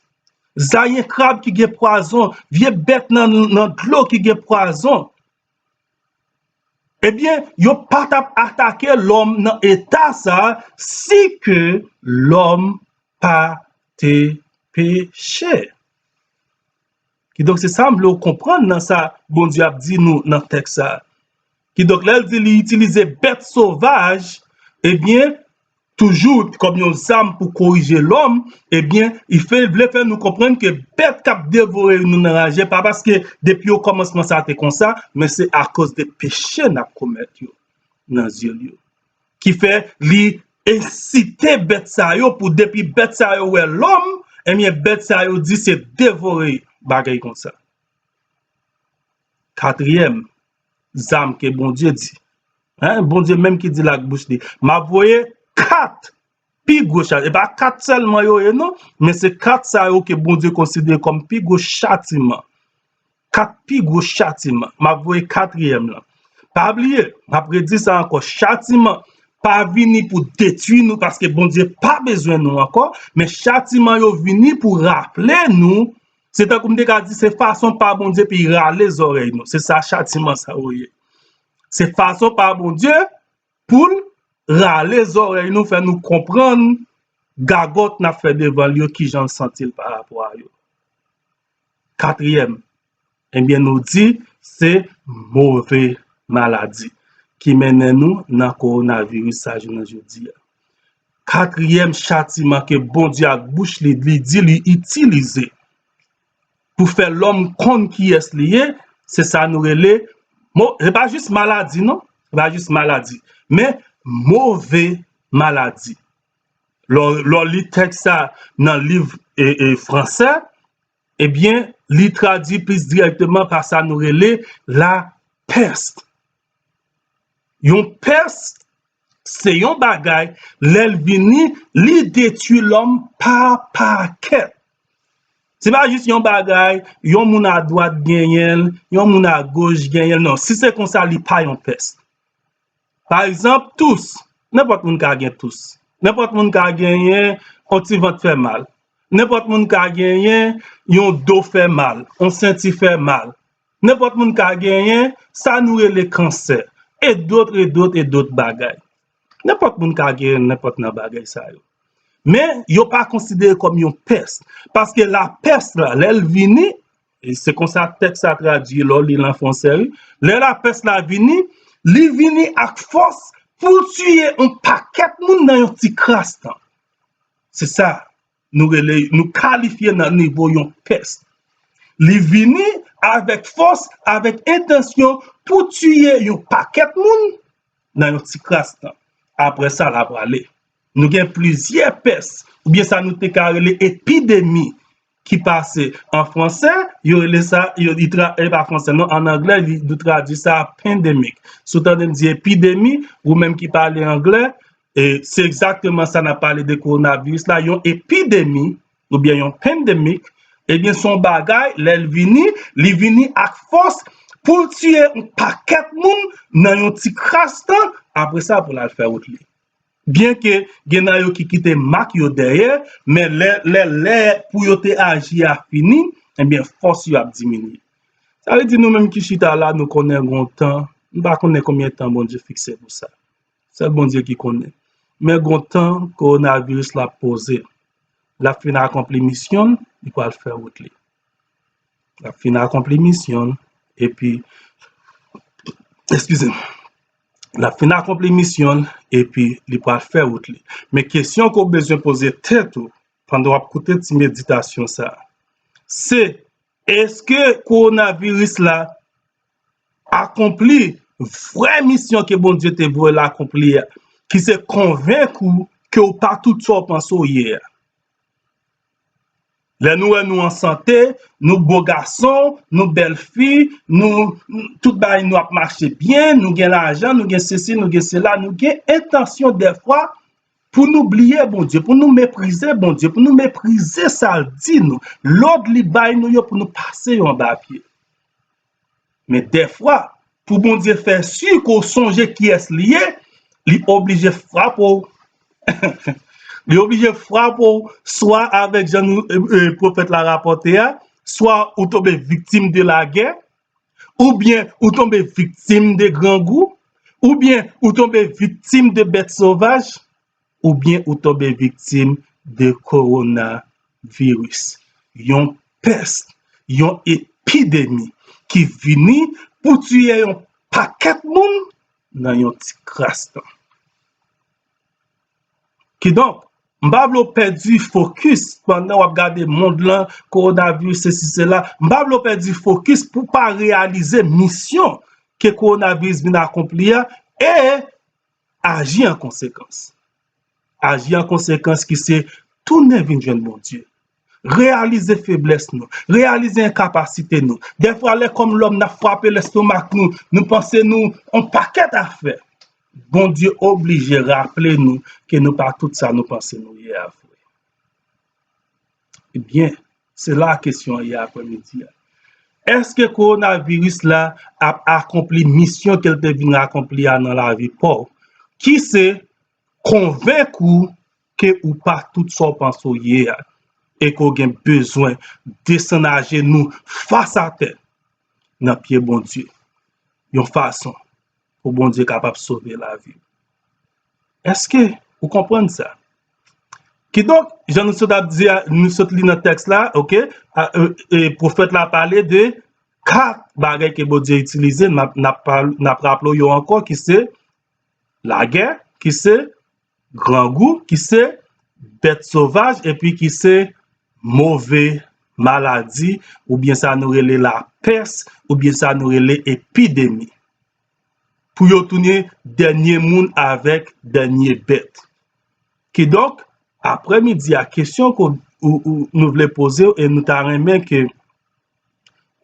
zayen krab ki gen pwazon, vye bèt nan, nan dlo ki gen pwazon. Ebyen, yo pa t ap atake lòm nan eta sa si ke lòm pa te peche. Kidonk, se sa m vle w konprann nan sa Bondye ap di nou nan tèks sa. Kidonk, lè l di li itilize bèt sovaj, ebyen, toujou kòm yon zam pou korije lòm, ebyen, li fè, vle fè nou konprann ke bèt k ap devore nou nan raje, pa paske depi okòmansman sa te konsa, men se akoz de peche n ap komèt yo nan zye l yo. Ki fè li ensite bèt sa yo pou depi bèt sa yo wè lòm, ebyen, bèt sa yo di se devore bagay konsa. Katriyèm zam ke Bondye di. Hein? Bondye menm ki di l ak bouch li, "M ap voye kat pi gwo chati." E pa kat sèlman yo ye, non, men se kat sa yo ke Bondye konsidere kòm pi gwo chatiman. Kat pi gwo chatiman. M ap voye katriyèm lan. Pa bliye, m ap redi sa ankò, chatiman pa vini pou detwi nou, paske Bondye pa bezwen nou ankò, men chatiman yo vini pou raple nou, se tankou m te ka di, se fason pa Bondye pou l rale zòrèy nou. Se sa chatiman sa yo ye. Se fason pa Bondye pou l rale zòrèy nou, fè nou konprann gagòt n ap fè devan l yo, kijan l santi l pa rapò a yo. Katriyèm, ebyen, nou di se move maladi ki mennen nou nan kowonaviris sa jounen jodi a. Katriyèm chatiman ke Bondye ak bouch li, li di, li itilize pou fè lòm konn kiyès li ye, se sa nou rele, mo- se pa jis maladi, non, se pa jis maladi, men move maladi. Lè w- lè w li tèks sa nan liv e, e, fransè, ebyen, li tradui plis dirèkteman pa sa nou rele la peste. Yon pès, se yon bagay, lè l vini, li detwi lòm pa pakèt. Se pa jis yon bagay, yon moun adwat genyen l, yon moun agoch genyen l. Non, si se konsa, li pa yon pès. Pa egzanp, tous. Nenpòt moun ka gen tous. Nenpòt moun ka genyen yon ti vant fè mal. Nenpòt moun ka genyen yon do fè mal, yon senti fè mal. Nenpòt moun ka genyen sa nou rele kansè, et d'autres, et d'autres, et d'autres bagay. Nenpòt moun ka genyen nenpòt nan bagay sa yo. Men, yo pa konsidere kòm yon pès. Paske lapès la, lè l vini, e se konsa tèks la tradui lè w li l an fransè, wi. Lè lapès la vini, li vini ak fòs pou l tiye yon pakèt moun nan yon ti kras tan. Se sa nou rele, nou kalifye nan nivo yon pès. Li vini avèk fòs, avèk entansyon pou tiye yon pakèt moun nan yon ti kras tan. Apre sa, l ap ale. Nou gen plizyè pès, oubyen sa nou te ka rele epidemi, ki pase an fransè, yo rele sa, yo, li tra- e pa fransè, non, an anglè, li, nou tradui sa pandemic. Si w tande m di epidemi, ou menm ki pale anglè, e se egzakteman sa n ap pale de kowonaviris la, yon epidemi, oubyen yon pandemic, ebyen, se yon bagay, lè l vini, li vini ak fòs pou l tiye yon pakèt moun nan yon ti kras tan, apre sa, pou l al fè wout li. Byenke gen nan yo ki kite mak yo dèyè, men lè, lè, lè pou yo te aji a fini, ebyen, fòs yo ap diminye. Sa vle di nou menm ki chita la, nou konnen gon tan, nou pa konnen konbyen tan Bondye fikse pou sa. Sèl Bondye ki konnen. Men gon tan kowonaviris la ap poze. L ap fin akonpli misyon l, li pral fè wout li. L ap fin akonpli misyon l, epi, eskize m, l ap fin akonpli misyon l, epi li pral fè wout li. Men kesyon ke w bezwen poze tèt ou pandan w ap koute ti meditasyon sa a, se, èske kowonaviris la akonpli vrè misyon ke Bondye te voye l akonpli a, ki se konvenk ou ke w pa tout sa w panse w ye a? Lè nou wè nou an sante, nou bo gason, nou bèl fi, nou, tout bagay nou ap mache byen, nou gen lajan, nou gen sesi, nou gen sela, nou gen entansyon dèfwa pou nou bliye Bondye, pou nou meprize Bondye, pou nou meprize sa l di nou, lòd li bay nou yo pou nou pase yo anba pye. Men dèfwa, pou Bondye fè si ke w sonje kiyès li ye, li oblije frape w. Li oblije frape w, swa avèk jan nou, e, e, pwofèt la rapòte a, swa ou tonbe viktim de lagè, oubyen ou tonbe viktim de grangou, oubyen ou tonbe viktim de bèt sovaj, oubyen ou tonbe viktim de kowonaviris, yon pès, yon epidemi ki vini pou tiye yon pakèt moun nan yon ti kras tan. Kidonk, m pa vle w pèdi fokis pandan w ap gade mond lan, kowonaviris, sesi, sela. M pa vle w pèdi fokis pou w pa reyalize misyon ke kowonaviris vin akonpli a e aji an konsekans. Aji an konsekans ki se tounen vin jwenn Bondye. Reyalize feblès nou, reyalize enkapasite nou. Dèfwa, lè kòm lòm n ap frape lestomak nou, nou panse nou on pakèt afè. Bondye oblije raple nou ke nou pa tout sa nou panse nou ye a vre. Ebyen, se la kesyon an ye aprèmidi a. Èske kowonaviris la ap akonpli misyon ke l te vin akonpli a nan lavi pa w? Ki se konvenk ou ke ou pa tout sa w panse w ye a, e ke w gen bezwen desann ajenou fas atè nan pye Bondye, yon fason pou Bondye kapab sove lavi w. Èske ou konprann sa? Kidonk, jan nou sot ap di a, nou sot li nan tèks la, oke, a, e, e, pwofèt la pale de kat bagay ke Bondye itilize, n ap, n ap pal-, n ap raple w yo ankò, ki se lagè, ki se grangou, ki se bèt sovaj, epi ki se move maladi, oubyen sa nou rele lapès, oubyen sa nou rele epidemi. Pou yo tounen dènye moun avèk dènye bèt. Kidonk, aprèmidi a, kesyon ke ou, ou, nou vle poze w e nou ta renmen ke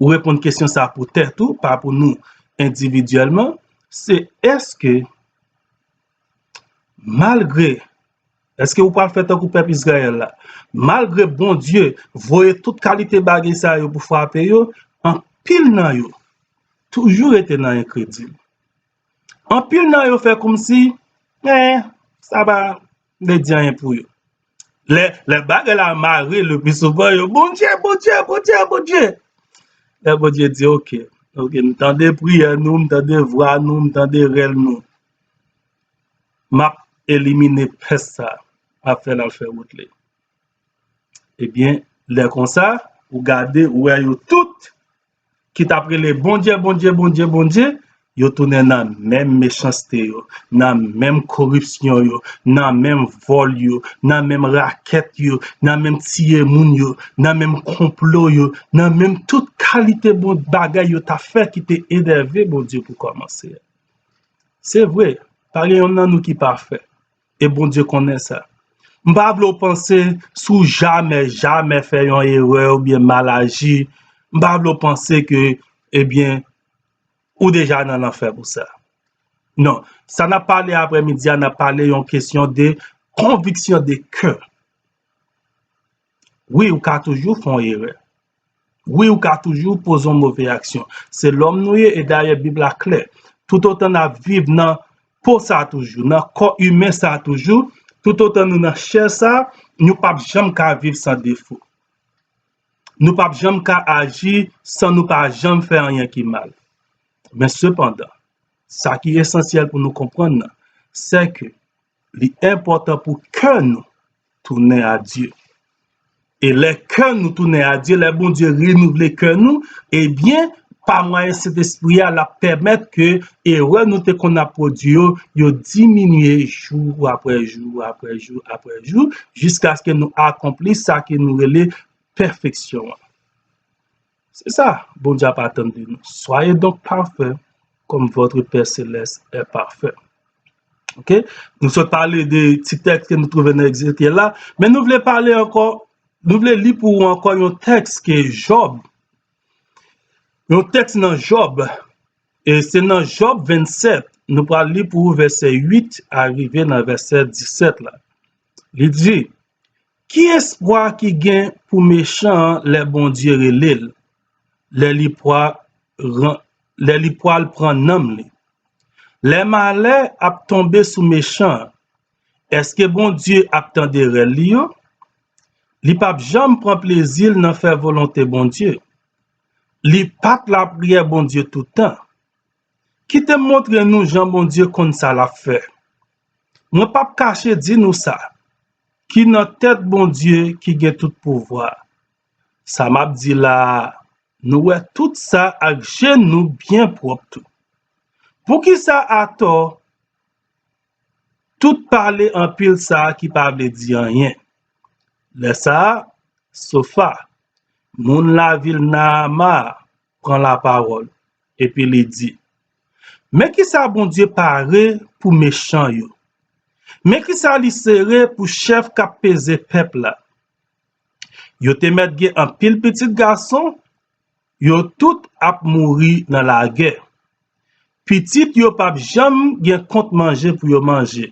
ou reponn kesyon sa pou tèt ou, pa pou nou endividyèlman, se èske, malgre, èske ou pral fè tankou pèp Izrayèl la? Malgre Bondye voye tout kalite bagay sa yo pou frape yo, anpil nan yo toujou rete nan enkredil. Anpil nan yo fè kòmsi, eh, sa pa vle di anyen pou yo. Lè, lè bagay la mare, le pli souvan, yo, Bondye, Bondye, Bondye, Bondye. Lè Bondye di, oke, oke, m tande priyè nou, m tande vwa nou, m tande rèl nou. M ap elimine pès sa, m ap fè l al fè wout li. Ebyen, lè konsa, ou gade, ou wè yo tout ki t ap rele Bondye, Bondye, Bondye, Bondye, yo tounen nan menm mechanste yo, nan menm koripsyon yo, nan menm vòl yo, nan menm rakèt yo, nan menm tiye moun yo, nan menm konplo yo, nan menm tout kalite bon bagay yo t ap fè ki te enève Bondye pou kòmanse. Se vre, pa gen yonn nan nou ki pafè. E Bondye konnen sa. M pa vle w panse si w jamè, jamè fè yon erè oubyen mal aji, m pa vle w panse ke, ebyen, ou deja nan lanfè pou sa. Non, sa n ap pale aprèmidi a, n ap pale yon kesyon de konviksyon de kè. Wi, ou ka toujou fè yon erè. Wi, ou ka toujou poze yon move aksyon. Se lòm nou ye, e dayè Bib la klè. Toutotan n ap viv nan po sa toujou, nan kò imen sa toujou, toutotan nou nan chè sa, nou p ap janm ka viv san defo. nou p ap janm ka aji san nou pa janm fè anyen ki mal. Men sepandan, sa ki esansyèl pou nou konprann nan, se ke li enpòtan pou kè nou tounen a Dye. E lè kè nou tounen a Dye, lè Bondye renouvle kè nou, ebyen, pa mwayen Sentespri a, l ap pèmèt ke erè nou te konn ap pwodui yo, yo diminye jou apre jou, apre jou, apre jou, jiskaske nou akonpli sa ke nou rele pèfeksyon an. Se sa Bondye ap atann de nou. Soyez donc parfaits, comme votre Père céleste est parfait. Ok? Nou sot pale de ti tèks ke nou twouve nan Ezekyèl la, men nou vle pale ankò, nou vle li pou ou ankò yon tèks ke Jòb, yon tèks nan Jòb, e se nan Jòb vennsèt, nou pral li pou ou vèsè uit a rive nan vèsè disèt la. Li di, ki espwa ki gen pou mechan an lè Bondye rele l, lè li pwa-, ran-, lè li pwal pran nanm li? Lè malè ap tonbe sou mechan an, èske Bondye ap tande rèl li yo? Li p ap janm pran plezi l nan fè volonte Bondye. Li pa t lapriyè Bondye tout tan. Kite m montre nou jan Bondye konn sa l ap fè. Mwen p ap kache di nou sa, ki nan tèt Bondye ki gen tout pouvwa. Sa m ap di la a, nou wè tout sa ak je nou byen pwòp tou. Poukisa atò tout pale anpil sa a ki pa vle di anyen? Lè sa a, Sofa, moun lavil Naama a, pran lapawòl, epi li di, men kisa Bondye pare pou mechan yo? Men kisa li sere pou chèf k ap peze pèp la? Yo te mèt gen anpil pitit gason, yo tout ap mouri nan lagè. Pitit yo p ap janm gen kont manje pou yo manje.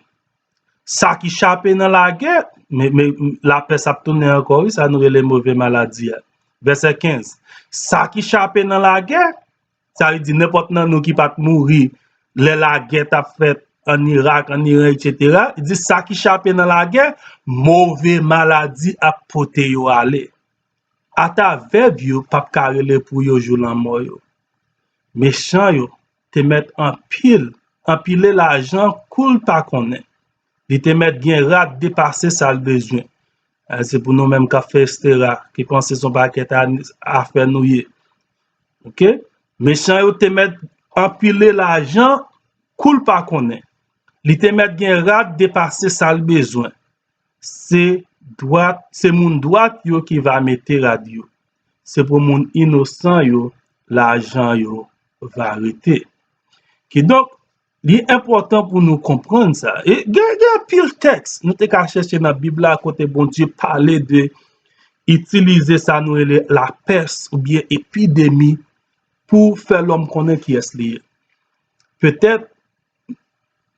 Sa ki chape nan lagè, men, men lapès ap tounen ankò, wi, sa nou rele move maladi a. Vèsè kenz. Sa ki chape nan lagè, sa vle di nenpòt nan nou ki pa t mouri lè lagè t ap fèt ann Irak, ann Iran, etsetera. Li di sa ki chape nan lagè, move maladi ap pote yo ale. Ata vèv yo p ap ka rele pou yo jou lanmò yo. Mechan yo te mèt anpil, anpile lajan kou l pa konnen. Li te mèt gen rad depase sa l bezwen. Eh, se pou nou menm k ap fè estera, ki panse se yon pakèt a-, afè nou ye. Ok? Mechan yo te mèt anpile lajan kou l pa konnen. Li te mèt gen rad depase sa l bezwen. Se dwat, se moun dwat yo ki va mete rad yo. Se pou moun inosan yo, lajan yo va rete. Kidonk, li enpòtan pou nou konprann sa. E gen, gen anpil tèks nou te ka chèche nan Bib la kote Bondye pale de itilize sa nou rele lapès oubyen epidemi pou fè lòm konnen kiyès li ye. Petèt,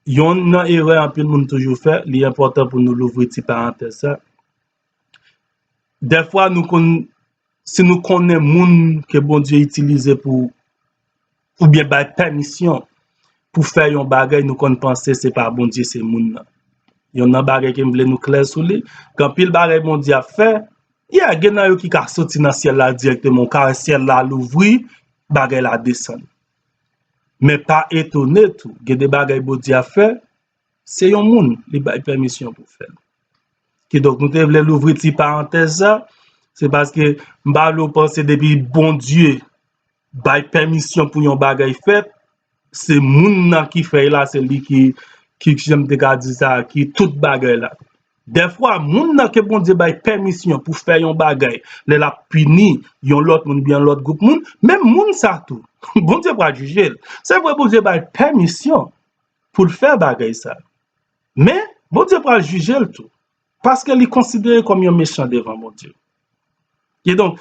yonn nan erè anpil moun toujou fè, li enpòtan pou nou louvri ti parantèz sa. Dèfwa, nou konn, si nou konnen moun ke Bondye itilize pou, oubyen bay pèmisyon pou fè yon bagay, nou konn panse se pa Bondye, se moun nan. Yonn nan bagay ke m vle nou klè sou li, gen anpil bagay Bondye ap fè, yeah, gen nan yo ki ka soti nan syèl la dirèkteman, ou ka wè syèl la louvri, bagay la desann. Men pa etone tou, gen de bagay Bondye ap fè, se yon moun li bay pèmisyon pou fè l. Kidonk, nou te vle louvri ti parantèz sa, se paske m pa vle w panse depi Bondye bay pèmisyon pou yon bagay fèt, se moun nan ki fè l la, se li ki, ki, jan m te ka di sa, ki tout bagay la. Dèfwa, moun nan ke Bondye bay pèmisyon pou fè yon bagay, lè l ap pini yon lòt moun, byen yon lòt gwoup moun, menm moun sa tou, Bondye pral jije l. Se vre, Bondye bay pèmisyon pou l fè bagay sa. Men, Bondye pral jije l tou. Paske li konsidere kòm yon mechan devan Bondye. Kidonk,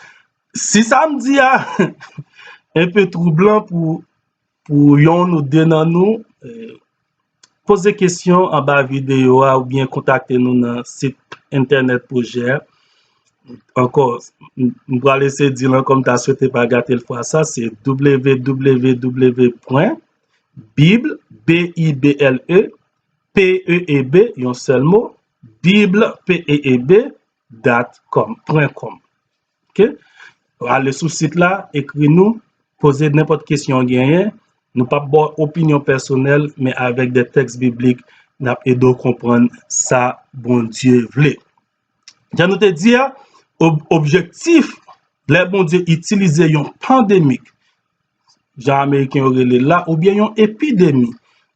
si sa m di a enpe twoublan pou, pou yonn ou de nan nou, eh, poze kesyon anba videyo a oubyen kontakte nou nan sit entènèt pwojè a. Ankò, m, m pral eseye di l ankò, m ta swete pa gate l fwa sa, se w w w pwen bible, B I B L E, P E E B, yon sèl mo, bible, P E E B, dot com, pwen kòm. Ok? Ale sou sit la, ekri nou, poze nenpòt kesyon w genyen. Nou p ap ba w opinyon pèsonèl, men avèk de tèks biblik, n ap ede w konprann sa Bondye vle. Jan nou te di a, ob- objektif lè Bondye itilize yon pandemik, jan Ameriken yo rele l la, oubyen yon epidemi,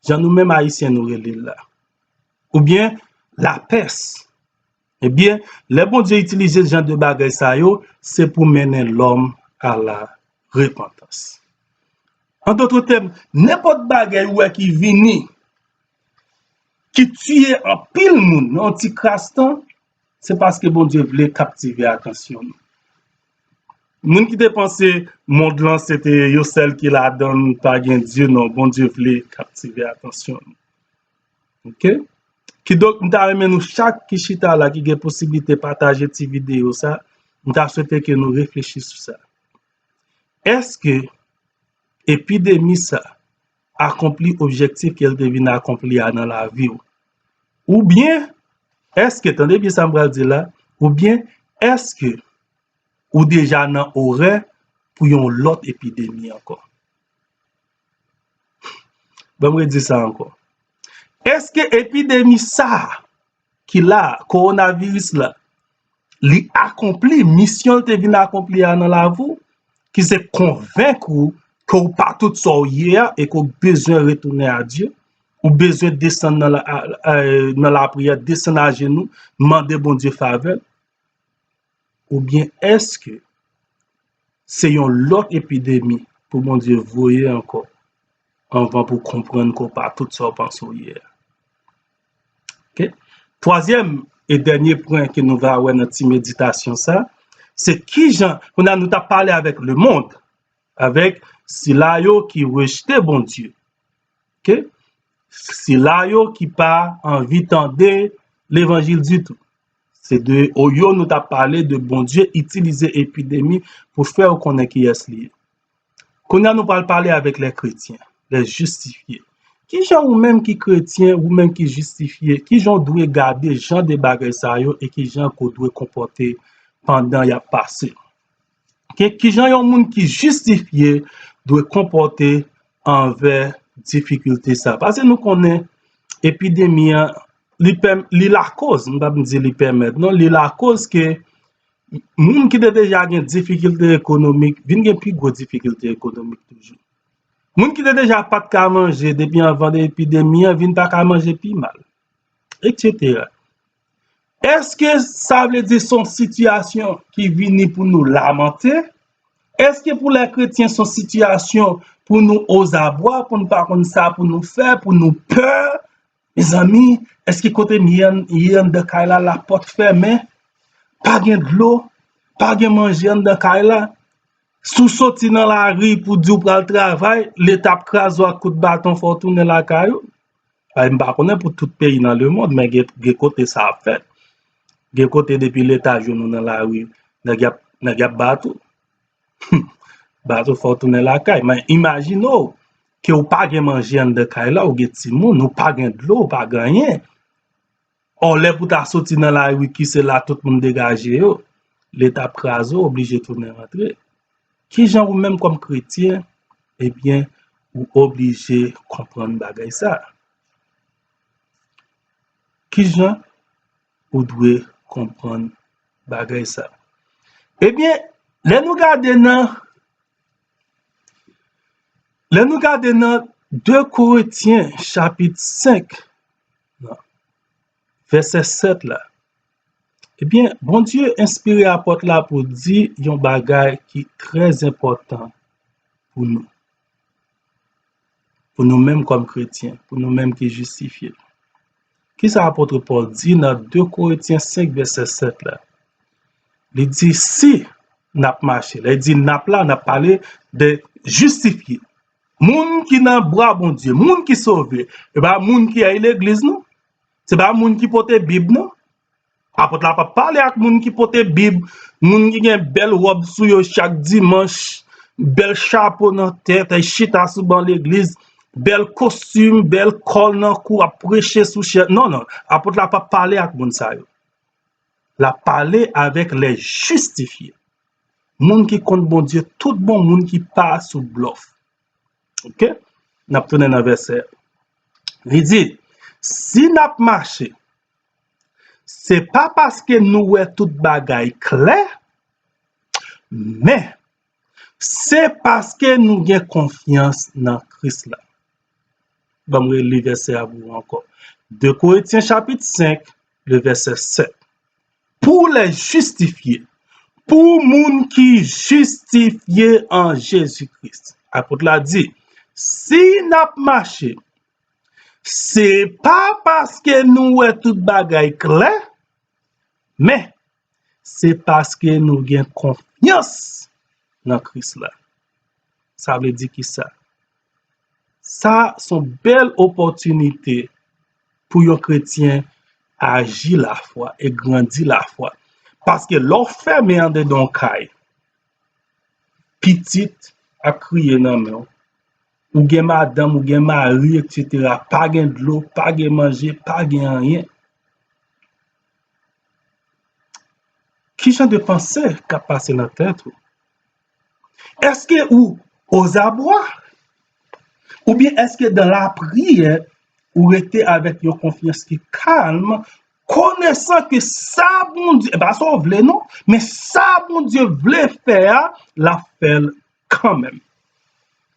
jan nou menm Ayisyen nou rele l la, oubyen lapès. Ebyen, lè Bondye itilize jan de bagay sa yo, se pou mennen lòm a la repantans. An dòt tèm, nenpòt bagay ou wè ki vini, ki tiye anpil moun nan yon ti kras tan, se paske Bondye vle kaptive atansyon nou. Moun ki te panse mond lan se te yon sèl ki ladan l, pa gen Dye, non, Bondye vle kaptive atansyon nou. Ok? Kidonk, m ta renmen nou chak ki chita la, ki gen posiblite pataje ti videyo sa, m ta swete ke nou reflechi sou sa. Èske epidemi sa akonpli objektif ke l te vin akonpli a nan lavi w? Oubyen, èske, tande byen sa m pral di la, oubyen èske ou deja nan orè pou yon lòt epidemi ankò? Ban m redi sa ankò. Èske epidemi sa a ki la, kowonaviris la, li akonpli misyon l te vin akonpli a nan lavi w, ki se konvenk ou ke w pa tout sa w ye a e ke w bezwen retounen a Dye, ou bezwen desann nan la, a, a, nan lapriyè, desann ajenou, mande Bondye favè l? Oubyen èske se yon lòt epidemi pou Bondye voye ankò anvan pou w konprann ke w pa tout sa w panse w ye a? Ok? Twazyèm e dènye pwen ke nou va wè nan ti meditasyon sa, se kijan, kounye a nou t ap pale avèk lemonn, avèk sila yo ki rejte Bondye. Ok? Sila yo ki pa anvi tande levanjil ditou. Se de yo nou t ap pale de Bondye itilize epidemi pou fè w konnen kiyès li ye. Kounye a nou pral pale avèk lè kretyen, lè jistifye. Kijan ou menm ki kretyen, ou menm ki jistifye, kijan w dwe gade jan de bagay sa yo e kijan ke w dwe konpòte pandan y ap pase? Ke, kijan yon moun ki jistifye dwe konpòte anvè difikilte sa? Paske nou konnen epidemi an, li, pèm, li lakoz, m p ap di li pèmèt, non, li lakoz ke moun ki te deja gen difikilte ekonomik vin gen pi gwo difikilte ekonomik toujou. Moun ki te deja pa t ka manje depi anvan de epidemi an vin pa ka manje pi mal, etsetera. Èske sa vle di se yon sitiyasyon ki vini pou nou lamante? Èske pou lè kretyen se yon sitiyasyon pou nou ozabwa, pou nou pa konn sa pou nou fè, pou nou pè? Mezanmi, èske kote m ye an, ye anndan kay la, lapòt fèmen? Pa gen dlo, pa gen manje anndan kay la? Si w soti nan lari pou di w pral travay, Leta ap kraze w ak kout baton, fò w tounen lakay ou. Ay, m pa konnen pou tout peyi nan lemonn, men gen, gen kote sa ap fèt. Gen kote depi Leta jwenn ou nan lari, nèg y ap, nèg y ap bat ou. Bat ou, fò w tounen lakay. Men imajine w ke w pa gen manje anndan kay la, ou gen timoun, ou pa gen dlo, ou pa gen anyen. Ò, lè pou ta soti nan lari ki se la tout moun degaje yo, Leta ap kraze w, oblije tounen rantre. Kijan ou menm kòm kretyen, ebyen, ou oblije konprann bagay sa? Kijan ou dwe konprann bagay sa? Ebyen, lè nou gade nan, lè nou gade nan de Korentyen chapit senk, vèsè sèt la, ebyen, Bondye enspire apòt la pou di yon bagay ki trè enpòtan pou nou. Pou nou menm kòm kretyen, pou nou menm ki jistifye. Kisa apot Pòl di nan de Korentyen senk vèsè sèt la? Li di, si n ap mache, lè li di n ap la, n ap pale de jistifye. Moun ki nan bra Bondye, moun ki sove, e pa moun ki al legliz, non. Se pa moun ki pote Bib, non. Apot la p ap pale ak moun ki pote Bib, moun ki gen bèl wòb sou yo chak dimanch, bèl chapo nan tèt, ay chita sou ban legliz, bèl kostim, bèl kòl nan kou, ap preche sou chè. Non, non, apot la p ap pale ak moun sa yo. L ap pale avèk lè jistifye. Moun ki konn Bondye tout bon, moun ki pa sou blòf. Oke? N ap tounen nan vèsè a. Li di, si n ap mache, se pa paske nou wè tout bagay klè, men se paske nou gen konfyans nan Kris la. Ban m reli vèsè a pou ou ankò. De Korentyen chapit senk, le vèsè sèt. Pour les justifiés, pou moun ki jistifye an Jezi Kris. Apot la di, si n ap mache, se pa paske nou wè tout bagay klè, men se paske nou gen konfyans nan Kris la. Sa vle di ki sa? Sa se yon bèl opòtinite pou yon kretyen aji lafwa e grandi lafwa. Paske lè w fèmen anndan yon kay, pitit ap kriye nan men w, ou gen madanm, ou gen mari, etsetera, pa gen dlo, pa gen manje, pa gen anyen. Ki jan de panse k ap pase nan tèt ou? Èske ou ozabwa? Oubyen èske dan lapriyè, ou rete avèk yon konfyans ki kalm, konesan ke sa Bondye, e pa sa w vle non, men sa Bondye vle fè a, l ap fè l kanmenm.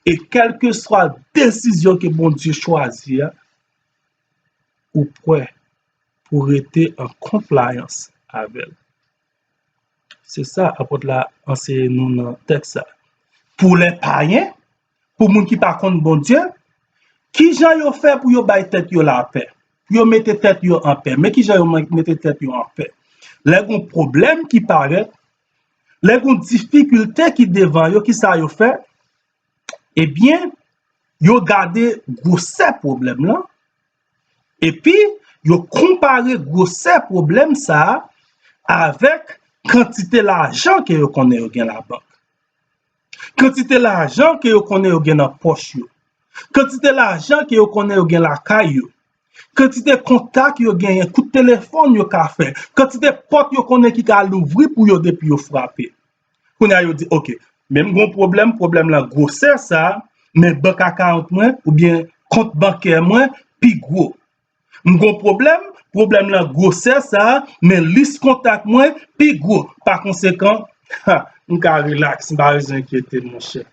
E kèlkeswa desizyon ke Bondye chwazi a, ou prè pou rete an konplayans avè l. Se sa apot la anseye nou nan tèks sa. Pou lè payen, pou moun ki pa konn Bondye, ki jan yo fè pou yo bay tèt yo lapè? Pou yo mete tèt yo anpè. Men ki jan yo mete tèt yo anpè. Lè gon pwoblèm ki parèt, lè gon difikilte ki devan yo, ki sa yo fè? Ebyen, yo gade gwosè pwoblèm lan, epi yo konpare gwosè pwoblèm sa a avèk kantite lajan ke yo konnen yo gen labank, kantite lajan ke yo konnen yo gen nan pòch yo, kantite lajan ke yo konnen yo gen lakay yo, kantite kontak yo genyen, kout telefòn yo ka fè, kantite pòt yo konnen ki ka louvri pou yo depi yo frape. Kounye a yo di, oke, men m gon pwoblèm, pwoblèm lan gwosè sa, men bank account mwen oubyen kont bankè mwen pi gwo. M gon pwoblèm, pwoblèm lan gwosè sa, men lis kontak mwen pi gwo. Pa konsekan, ha, m ka rilaks, m pa bezwen enkyete m, monchè.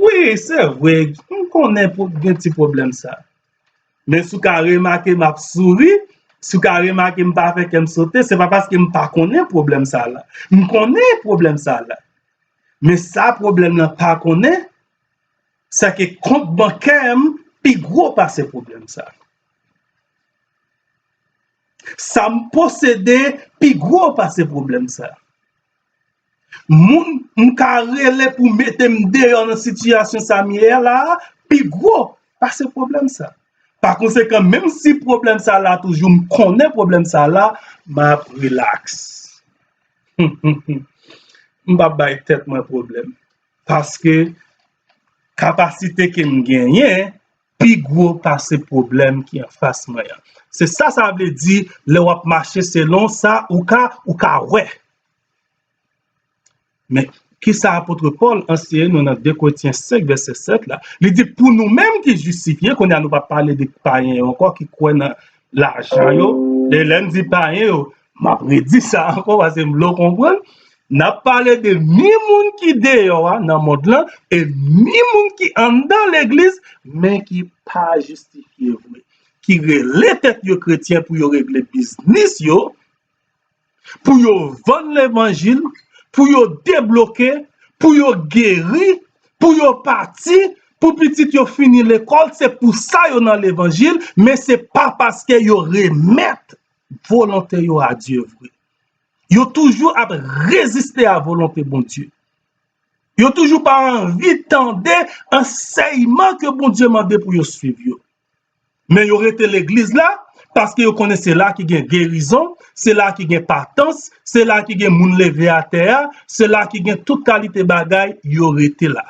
Wi, se vre, m konnen pou gen ti pwoblèm sa. Men si w ka remake m ap souri, si w ka remake m pa fè kè m sote, se pa paske m pa konnen pwoblèm sa la. M konnen pwoblèm sa la. Men sa pwoblèm lan pa konnen, se ke kont bankè m pi gwo pase pwoblèm sa. Sa m posede pi gwo pase pwoblèm sa. Moun m ka rele pou mete m deyò nan sitiyasyon sa m ye a la a, pi gwo pase pwoblèm sa. Pa konsekan, menm si pwoblèm sa la toujou, m konnen pwoblèm sa la, m ap rilaks. M p ap bay tèt mwen pwoblèm. Paske kapasite ke m genyen pi gwo pase pwoblèm ki anfas mwen an. Se sa sa vle di lè w ap mache selon sa ou ka, ou ka wè. Men, kisa apot Pòl anseye nou nan de Korentyen senk vèsè sèt la? Li di, pou nou menm ki jistifye, kounye a nou p ap pale de payen yo ankò, ki kwè nan lajan yo. Lè, lè m di payen yo, m ap redi sa ankò, paske m vle w konprann. N ap pale de ni moun ki deyò a nan mond lan, e ni moun ki anndan legliz, men ki pa jistifye vre. Ki rele tèt yo kretyen pou yo regle biznis yo, pou yo vann levanjil, pou yo debloke, pou yo geri, pou yo pati, pou pitit yo fini lekòl, se pou sa yo nan levanjil, men se pa paske yo remèt volonte yo a Dye vre. Yo toujou ap reziste a volonte Bondye. Yo toujou pa anvi tande ansèyman ke Bondye mande pou yo swiv yo. Men yo rete legliz la, paske yo konnen se la ki gen gerizon, se la ki gen patans, se la ki gen moun leve atè a, se la ki gen tout kalite bagay, yo rete la.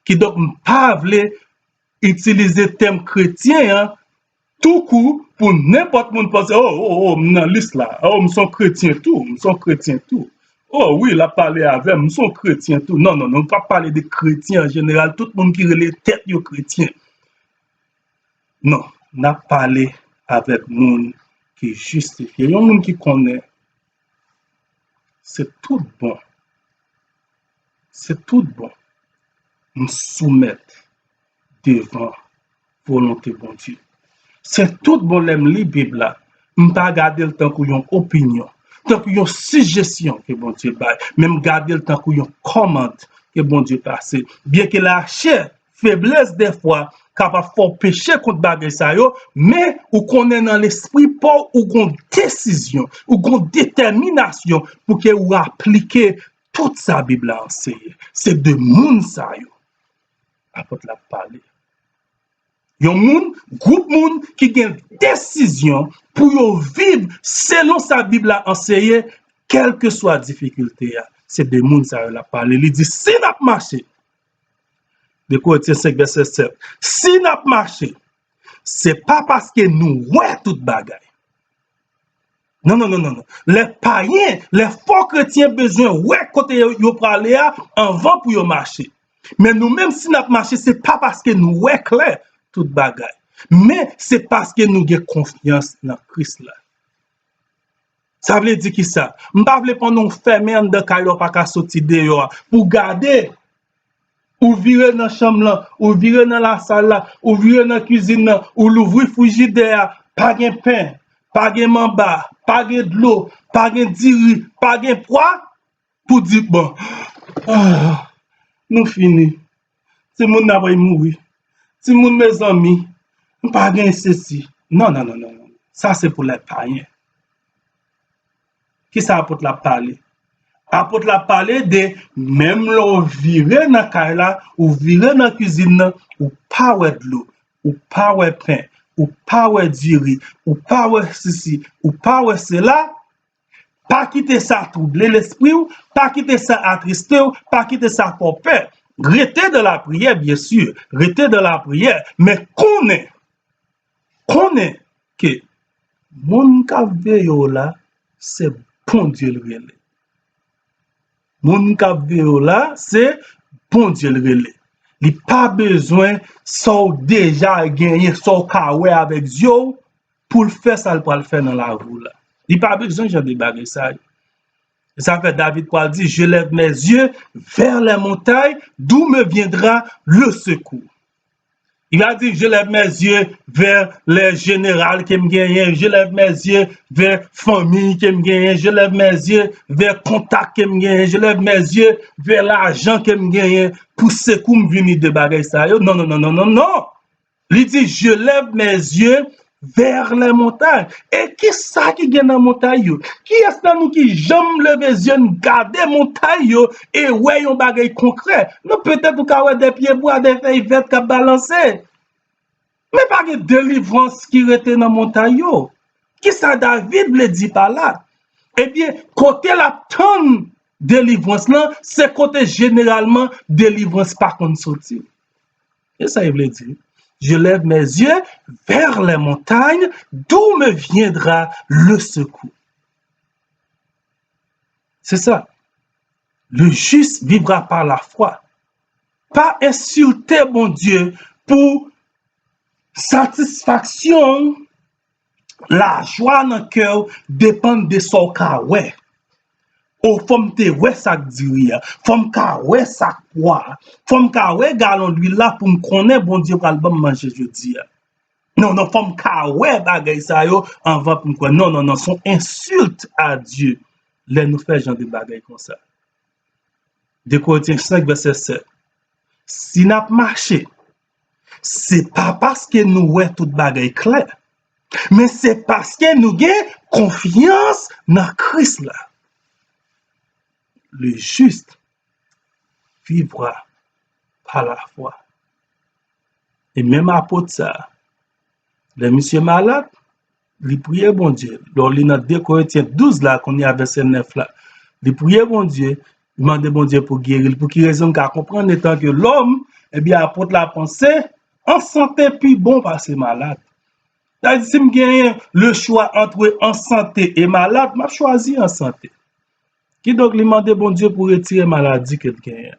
Kidonk, m pa vle itilize tèm kretyen an toukou pou nenpòt moun panse, o, o, o, m nan lis la, o, m se yon kretyen tou, m se yon kretyen tou. Oh wi, l ap pale avè m, m se yon kretyen tou. Non, non, non, nou p ap pale de kretyen an jeneral, tout moun ki rele tèt yo kretyen. Non, n ap pale avèk moun ki jistifye, yon moun ki konnen se tout bon, se tout bon, m soumèt devan volonte Bondye. Se tout bon lè m li Bib la, m pa gade l tankou yon opinyon, tankou yon sijesyon ke Bondye bay, men m gade l tankou yon kòmand ke Bondye pase. Byenke lachè, feblès dèfwa kapab fè w peche kont bagay sa yo, men ou konnen nan lespri pa w, ou gon desizyon, ou gon detèminasyon pou ke ou aplike tout sa Bib la anseye. Se de moun sa yo apot la ap pale. Yon moun, gwoup moun ki gen desizyon pou yo viv selon sa Bib la anseye, kèlkeswa difikilte a. Se de moun sa yo l ap pale. Li di, si n ap mache, de Korentyen senk vèsè sèt, si n ap mache, se pa paske nou wè tout bagay. Non, non, non, non, non. Lè payen, lè fo kretyen bezwen wè kote yo, yo prale a anvan pou yo mache. Men nou menm, si n ap mache, se pa paske nou wè klè tout bagay, men se paske nou gen konfyans nan Kris la. Sa vle di ki sa? M pa vle pandan w fèmen anndan kay la, w pa ka soti deyò a, pou w gade, ou vire nan chanm lan, ou vire nan lasal la, ou vire nan kizin nan, ou louvri frijidè a, pa gen pen, pa gen manba, pa gen dlo, pa gen diri, pa gen pwa, pou di, bon, ah, nou fini. Timoun nan pral mouri. Timoun, mezanmi, m pa gen sesi. Non, non, non, non, non. Sa se pou lè payen. Kisa apot la ap pale? Apot la ap pale de menm lè w vire nan kay la, ou vire nan kizin nan, ou pa wè dlo, ou pa wè pen, ou pa wè diri, ou pa wè sisi, ou pa wè sela, pa kite sa twouble lespri w, pa kite sa atriste w, pa kite sa fè w pè. Rete dans la prière, bien sûr, rete dans la prière, men konnen, konnen ke moun k ap veye w la, se Bondye l rele. Moun k ap veye w la, se Bondye l rele. Li pa bezwen sa w deja genyen, sa w ka wè avèk zye w, pou l fè sa l pral fè nan lavi w la. Li pa bezwen jan de bagay sa yo. E sa fè David pral di, je lève mes yeux vers les montagnes, d'où me viendra le secours? Li va di, je lève mes yeux vers les généraux ke m genyen, je lève mes yeux vers fanmi ke m genyen, je lève mes yeux vers kontak ke m genyen, je lève mes yeux vers lajan ke m genyen, pou sekou m vini de bagay sa yo. Non, non, non, non, non, non. Li di, je lève mes yeux vers les montagnes. E kisa ki gen nan montay yo? Kiyès nan nou ki janm leve zye n gade montay yo e wè yon bagay konkrè? Non, petèt ou ka wè de pyebwa, de fèy vèt k ap balanse. Men pa gen delivrans ki rete nan montay yo. Kisa David vle di pa la? Ebyen, kote l ap tann delivrans lan, se kote jeneralman delivrans pa konn soti. E sa e vle di, je lève mes yeux vers les montagnes, d'où me viendra le secours? Se sa. Le juste vivra par la foi. Pa ensilte Bondye pou satisfaksyon w, lajwa nan kè w depann de sa w ka wè. O, fò m te wè sa k diri a. Fò m ka wè sa k pwa a. Fò m ka wè galon lwil la pou m konnen Bondye pral ban m manje jodi a. Non, non, fò m ka wè bagay sa yo anvan pou m kwè. Non, non, non, se yon ensilt a Dye lè nou fè jan de bagay konsa. De Korentyen senk vèsè sèt. Si n ap mache, se pa paske nou wè tout bagay klè, men se paske nou gen konfyans nan Kris la. Le juste vivra par la foi. E menm apot sa, lè misye malad, li priye Bondye. Lè w li nan de Korentyen douz la, kounye a vèsè nèf la, li priye Bondye, li mande Bondye pou geri l. Pou ki rezon? M ka konprann, etan ke lòm, ebyen, apot la panse, an sante pi bon pase malad. Sa di, si m genyen le chwa antre an sante e malad, m ap chwazi an sante. Kidonk, li mande Bondye pou retire maladi ke l genyen.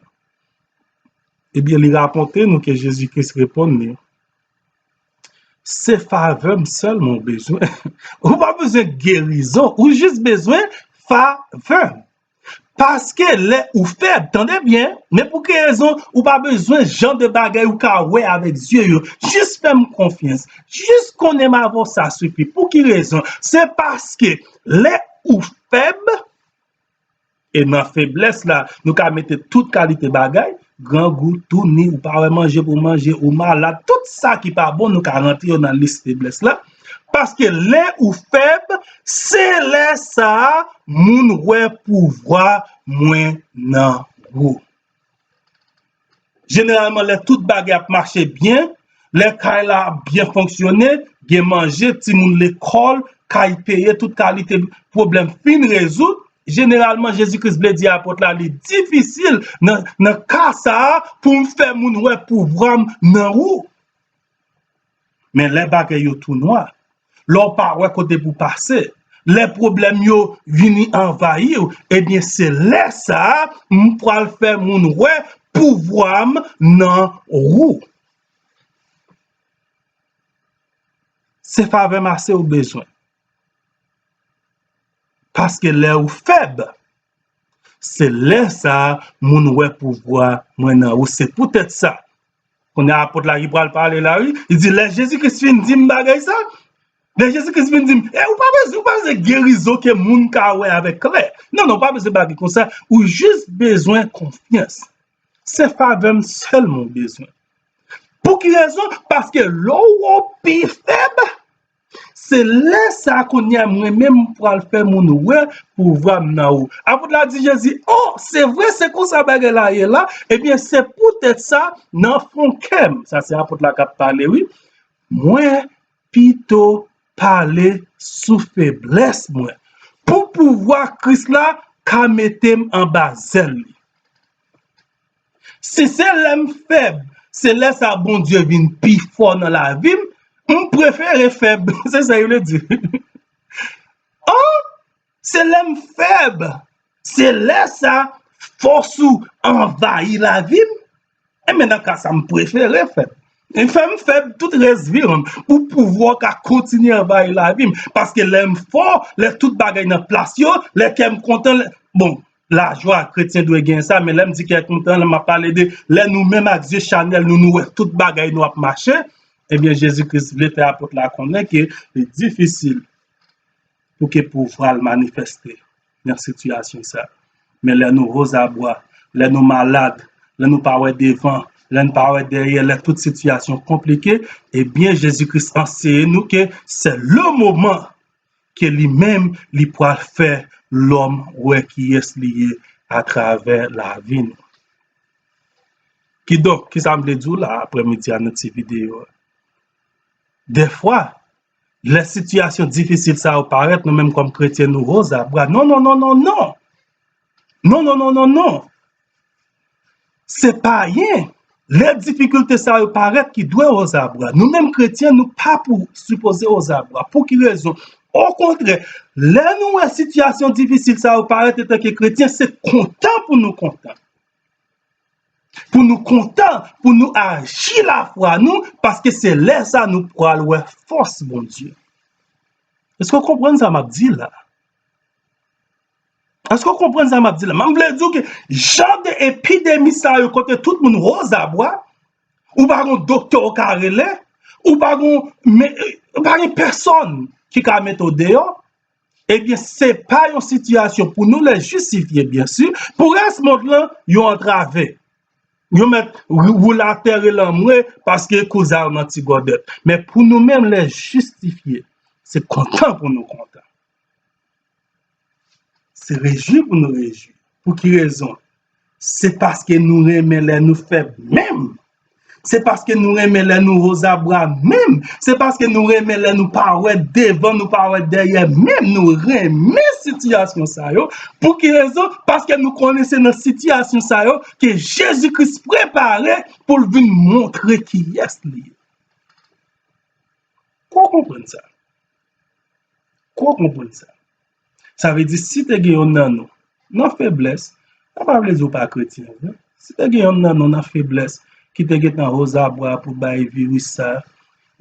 Ebyen, li rakonte nou ke Jezi Kris reponn li, se favè m sèlman w bezwen. Ou pa bezwen gerizon, ou jis bezwen favè m. Paske lè ou fèb, tande byen, men pou ki rezon ou pa bezwen jan de bagay ou ka wè avèk zye yo. Jis fè m konfyans. Jis konnen m avè w, sa sifi. Pou ki rezon? Se paske lè ou fèb, e nan feblès la, nou ka mete tout kalite bagay, grangou, touni, ou pa wè manje pou manje, ou malad, tout sa ki pa bon, nou ka rantre yo nan lis feblès la. Paske lè ou fèb, se lè sa a moun wè pouvwa mwen nan ou. Jeneralman, lè tout bagay ap mache byen, lè kay la ap byen fonksyone, gen manje, timoun lekòl, kay peye, tout kalite pwoblèm fin rezoud, jeneralman, Jezi Kris vle di apot la, li difisil nan, nan ka sa a pou m fè moun wè pouvwa m nan ou. Men lè bagay yo tou nwa, lè w pa wè kote pou pase, lè pwoblèm yo vini anvayi w, ebyen, se lè sa a m pral fè moun wè pouvwa m nan ou. Se favè m ase ou bezwen. Paske lè ou fèb, se lè sa a moun wè pouvwa mwen nan ou. Se poutèt sa. Kounye a apot la ki pral pale la, wi. Li di, lè Jezi Kris fin di m bagay sa, lè Jezi Kris fin di m, e ou pa bezwen, ou pa bezwen gerizon ke moun ka wè avèk klè. Non, non, ou pa bezwen bagay konsa. Ou jis bezwen konfyans. Se favè m sèlman ou bezwen. Pou ki rezon? Paske lè w wè w pi fèb, se lè sa a kounye a mwen menm m pral fè moun wè pouvwa m nan ou. Apot la di Jezi, o, se vre, se konsa bagay la ye la. Ebyen, se poutèt sa, nan fon kè m, sa se apot la k ap pale, wi. Mwen pito pale sou feblès mwen, pou pouvwa Kris la ka mete m anba zèl li. Si se lè m fèb, se lè sa Bondye vin pi fò nan lavi m, m prefere fèb. Se sa yo vle di. O, se lè m fèb, se lè sa fòs ou anvayi lavi m. Enben, nan ka sa, m prefere fèb. E fè m fèb tout rès vi m pou pouvwa w ka kontinye anvayi lavi m. Paske lè m fò, lè tout bagay nan plas yo, lè kè m kontan, lè, bon, lajwa, kretyen dwe gen sa, men lè m di kè kontan, lè m ap pale de lè nou menm ak zye chanèl nou, nou wè tout bagay nou ap mache, ebyen, Jezi Kris vle fè apot la konnen ke li difisil pou ke pouvwa l manifeste nan sitiyasyon sa. Men lè nou wozabwa, lè nou malad, lè nou pa wè devan, lè nou pa wè dèyè, lè tout sitiyasyon konplike, ebyen, Jezi Kris anseye nou ke se le moman ke li menm, li pral fè lòm wè kiyès li ye atravè lavi nou. Kidonk, kisa m vle di w la aprèmidi a nan ti videyo a? Dèfwa, lè sitiyasyon difisil sa yo parèt, nou menm kòm kretyen, nou wozabwa. Non, non, non, non, non. Non, non, non, non, non. Se pa anyen. Lè difikilte sa yo parèt ki dwe wozabwa. Nou menm kretyen, nou pa pou sipoze wozabwa. Pou ki rezon? Okontrè, lè nou wè sitiyasyon difisil sa yo parèt antanke kretyen, se kontan pou nou kontan. Pou nou kontan, pou nou aji lafwa nou, paske se lè sa nou pral wè fòs Bondye. Èske w konprann sa m ap di la? Èske w konprann sa m ap di la? M vle di w ke jan de epidemi sa yo kote tout moun wozabwa, ou pa gon doktè w ka rele, ou pa gon, men, ou pa gen pèsòn ki ka mete w deyò, ebyen, se pa yon sitiyasyon pou nou lè jistifye, byen si, pou rès mond lan, yo antrave. Yo mèt wou-, woule atè rele anmwe paske kouza yo nan ti gòdèt. Men pou nou menm, lè jistifye, se kontan pou nou kontan. Se rejwi pou nou rejwi. Pou ki rezon? Se paske nou renmen lè nou fèb menm. Se paske nou renmen lè nou wozabwa menm. Se paske nou renmen lè nou pa wè devan, nou pa wè dèyè menm. Nou renmen sitiyasyon sa yo. Pou ki rezon? Paske nou konnen se nan sitiyasyon sa yo ke Jezi Kris prepare pou l vin montre kiyès li ye. Ko w konprann sa? Ko w konprann sa? Sa vle di, si te gen youn nan nou, nan feblès, sa pa vle di w pa kretyen vre. Si te gen yonn nan nou nan feblès ki te gentan ozabwa pou bay viris sa,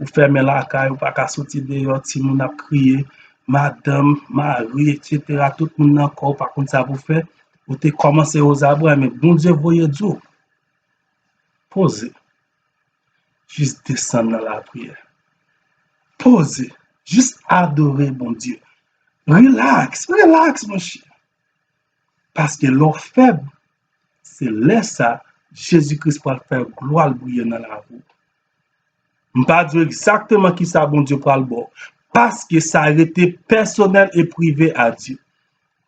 ou fèmen lakay, ou pa ka soti deyò, timoun ap kriye, madanm, mari, etsetera, tout moun nan kò w pa konn sa pou fè, ou te kòmanse ozabwa, men Bondye voye di w, poze, jis desann nan lapriyè. Poze, jis adore Bondye. Rilaks, rilaks, monchè. Paske lè w fèb, se lè sa Jezi Kris pral fè glwa l briye nan lavi w. M pa di w egzakteman kisa Bondye pral ba w, paske sa rete pèsonèl e prive a Dye.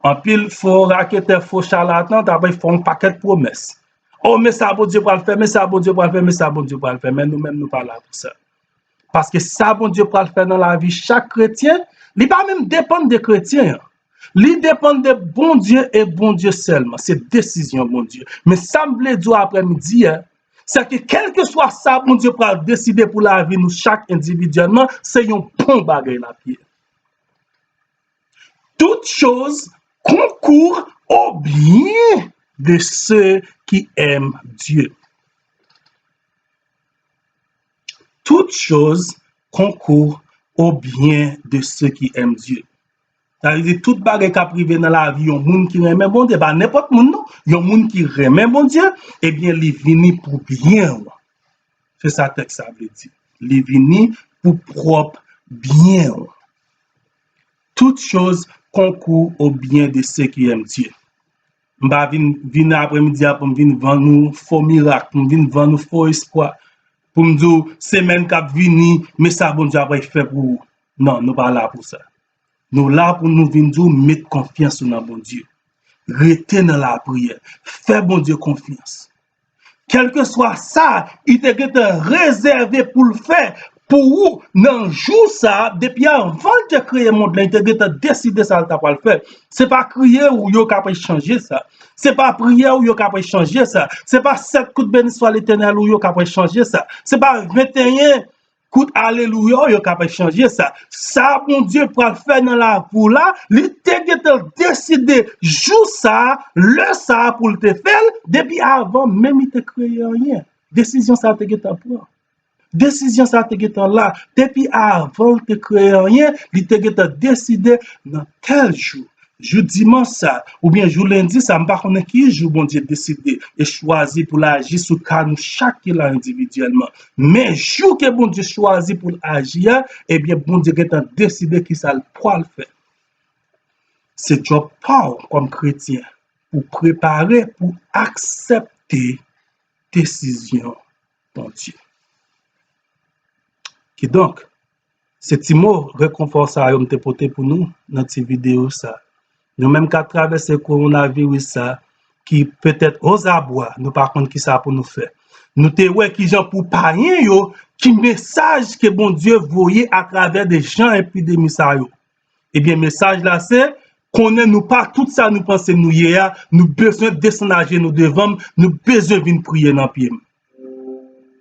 Anpil fo raketè, fo chalatan ta bay fè yon pakèt pwomès. O, men sa Bondye pral fè, men sa Bondye pral fè, men sa Bondye pral fè. Men nou menm, nou pa la pou sa. Paske sa Bondye pral fè nan lavi chak kretyen, li pa menm depann de kretyen an. Li depann de Bondye e Bondye sèlman. Se desizyon Bondye. Men sa m vle di w aprèmidi a, se ke kèlkeswa sa Bondye pral deside pou lavi nou chak endividyèlman, se yon bon bagay l ap ye. Toutes choses concourent au bien de ceux qui aiment Dieu. Toutes choses concourent au bien de ceux qui aiment Dieu. Sa vle di tout bagay k ap rive nan lavi yon moun ki renmen Bondye, pa nenpòt moun non, yon moun ki renmen Bondye, ebyen li vini pou byen w. Se sa tèks sa vle di. Li vini pou pwòp byen w. Toutes choses concourent au bien de ceux qui aiment Dieu. M pa vin, vin aprèmidi a pou m vin vann ou fo mirak, pou m vin vann ou fo espwa, pou m di w semèn k ap vini, men sa Bondye ap fè pou ou. Non, nou pa la pou sa. Nou la pou nou vin di w met konfyans ou nan Bondye. Rete nan lapriyè. Fè Bondye konfyans. Kèlkeswa sa li te gentan rezève pou l fè pou ou nan jou sa a, depi anvan l te kreye mond lan, li te gentan deside sa l ta pral fè. Se pa kriye w yo k ap chanje sa. Se pa priyè w yo k ap chanje sa. Se pa sèt kout beniswa Letènèl ou yo k ap chanje sa. Se pa venteyen kout alelouya w yo k ap chanje sa. Sa Bondye pral fè nan lavi w la, li te gentan deside jou sa a, lè sa a pou l te fè l, depi avan menm li te kreye anyen. Desizyon sa a te gentan pran. Desizyon sa a te gentan la. Depi avan l te kreye anyen, li te gentan deside nan tèl jou, jou dimanch sa, oubyen jou lendi sa, m pa konnen ki jou Bondye deside e chwazi pou l aji sou ka nou chak ki la endividyèlman. Men jou ke Bondye chwazi pou l aji a, ebyen, Bondye gentan deside kisa l pral fè. Se djòb pa w kòm kretyen pou prepare, pou aksepte desizyon Bondye. Kidonk, se ti mo rekonfò sa yo m te pote pou nou nan ti videyo sa. Nou menm k ap travèse kowonaviris sa, ki petèt ozabwa, nou pa konn kisa pou nou fè. Nou te wè kijan pou payen yo, ki mesaj ke Bondye voye atravè de jan epidemi sa yo. Ebyen, mesaj la se, konnen nou pa tout sa nou panse nou ye a, nou bezwen desann ajenou devan m, nou bezwen vin priye nan pye m.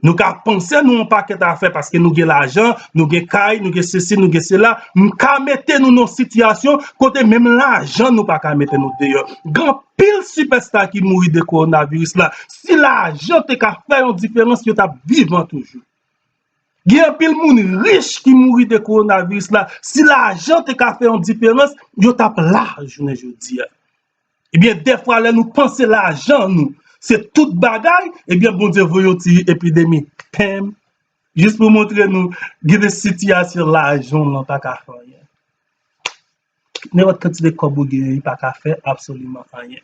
Nou ka panse nou yon pakèt afè paske nou gen lajan, nou gen kay, nou gen sesi, nou gen sela. M ka mete nou nan yon sitiyasyon kote menm lajan nou pa ka mete nou deyò. Gen anpil sipèsta ki mouri de kowonaviris la. Si lajan te ka fè yon diferans, yo t ap vivan toujou. Gen anpil moun rich ki mouri de kowonaviris la. Si lajan te ka fè yon diferans, yo t ap la jounen jodi a. Ebyen, dèfwa, lè nou panse lajan nou se tout bagay, ebyen, Bondye voye yon ti epidemi. Penm. Jis pou montre nou, gen de sitiyasyon lajan w lan pa ka fè anyen. Nenpòt kantite kòb ou genyen, li pa ka fè absoliman anyen.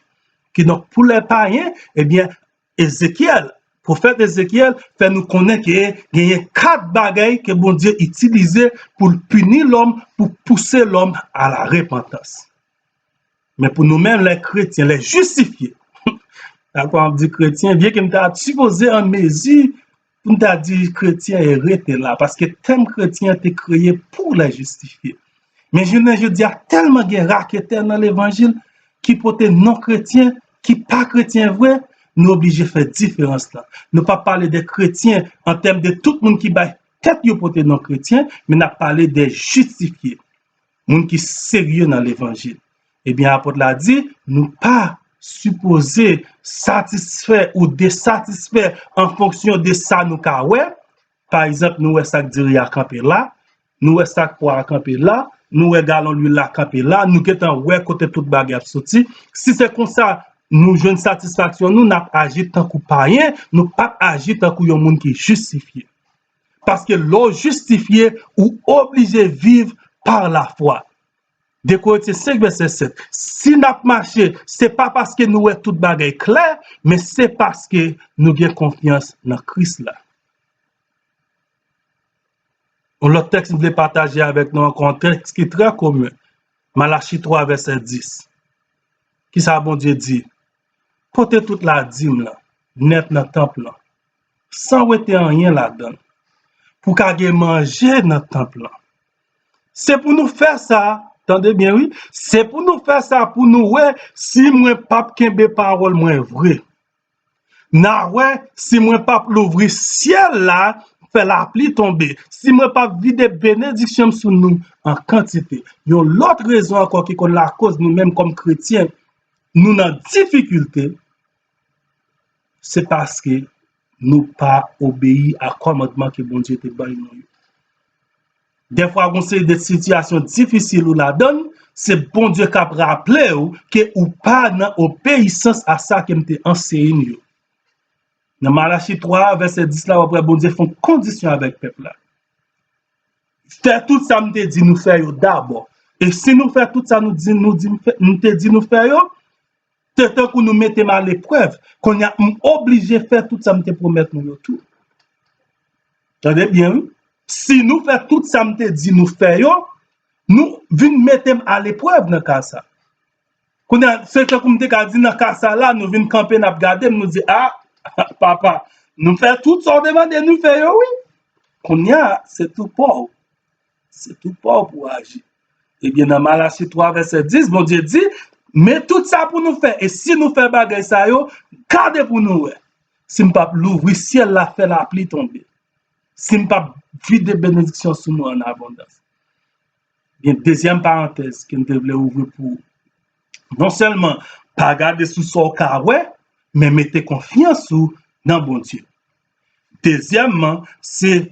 Kidonk, pou lè payen, ebyen, Ezekyèl, pwofèt Ezekyèl fè nou konnen ke genyen kat bagay ke Bondye itilize pou l pini lòm, pou pouse lòm a la repantans. Men pou nou menm, lè kretyen, lè jistifye, dakò, m ap di kretyen, byenke m ta sipoze an mezi pou n ta di kretyen e rete la, paske tèm kretyen te kreye pou lè jistifye. Men jounen jodi a, tèlman gen raketè nan levanjil ki pote non kretyen, ki pa kretyen vre, nou oblije fè diferans lan. Nou p ap pale de kretyen an tèm de tout moun ki bay tèt yo pote non kretyen, men n ap pale de jistifye. Moun ki serye nan levanjil. Ebyen, apot la di, nou pa sipoze satisfè ou desatisfè an fonksyon de sa nou ka wè. Pa egzanp, nou wè sak diri a kanpe la, nou wè sak pwa a kanpe la, nou wè galon lwil la kanpe la, nou gentan wè kote tout bagay ap soti. Si se konsa nou jwenn satisfaksyon nou, n ap aji tankou payen, nou p ap aji tankou yon moun ki jistifye. Paske lè w jistifye, ou oblije viv pa lafwa. De Korentyen senk vèsè sèt. Si n ap mache, se pa paske nou wè tout bagay klè, men se paske nou gen konfyans nan Kris la. Yon lòt tèks m vle pataje avèk nou ankò, yon tèks ki trè komen. Malachi twa vèsè dis. Kisa Bondye di? Pote tout ladim lan nèt nan tanp lan, san wete anyen ladan l, pou ka gen manje nan tanp lan. Se pou nou fè sa, tande byen wi, se pou nou fè sa pou nou wè si mwen p ap kenbe pawòl mwen vre. N a wè si mwen p ap louvri syèl la, fè lapli tonbe, si mwen p ap vide benediksyon m sou nou an kantite. Yon lòt rezon ankò ki konn lakoz nou menm kòm kretyen, nou nan difikilte, se paske nou pa obeyi a kòmandman ke Bondye te bay nou yo. Dèfwa, gon seri de sitiyasyon difisil ou ladan l, se Bondye k ap raple w ke ou pa nan obeyisans a sa ke m te anseye n yo. Nan Malachi twa, vèsè dis la, w ap wè Bondye fè yon kondisyon avèk pèp la. Fè tout sa m te di nou fè yo dabò. E si nou fè tout sa nou di, nou di m fè, m te di nou fè yo, se tankou nou mete m aleprèv. Kounye a, m oblije fè tout sa m te pwomèt nou yo tou. Tande byen, wi. Si nou fè tout sa m te di nou fè yo, nou vin mete m aleprèv nan ka sa. Kounye a, se tankou m te ka di nan ka sa la, nou vin kanpe, n ap gade m, nou di, a, papa, nou fè tout sa w te mande nou fè yo, wi. Kounye a, se tou pa w. Se tou pa w pou w aji. Ebyen, nan Malachi twa, vèsè dis, Bondye di, men tout sa pou nou fè, e si nou fè bagay sa yo, gade pou nou wè si m p ap louvri syèl la, fè lapli tonbe, si m p ap vide benediksyon sou nou an abondans. Gen dezyèm parantèz ke m te vle ouvri pou ou. Non sèlman pa gade sou sa w ka wè, men mete konfyans ou nan Bondye. Dezyèmman, se,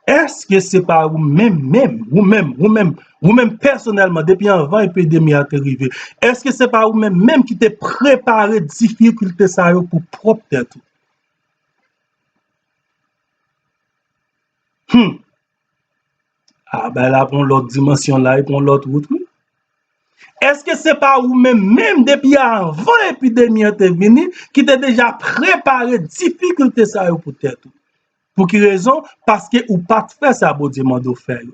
èske se pa ou menm menm, ou menm, ou menm, ou menm pèsonèlman, depi anvan epidemi a te rive, èske se pa ou menm menm ki te prepare difikilte sa yo pou pwòp tèt ou? Hmm. A, bagay la pran yon lòt dimansyon la, e pran yon lòt wout, wi. Èske se pa ou menm menm, depi anvan epidemi an te vini, ki te deja prepare difikilte sa yo pou tèt ou? Pou ki rezon? Paske ou pa t fè sa Bondye mande w fè yo.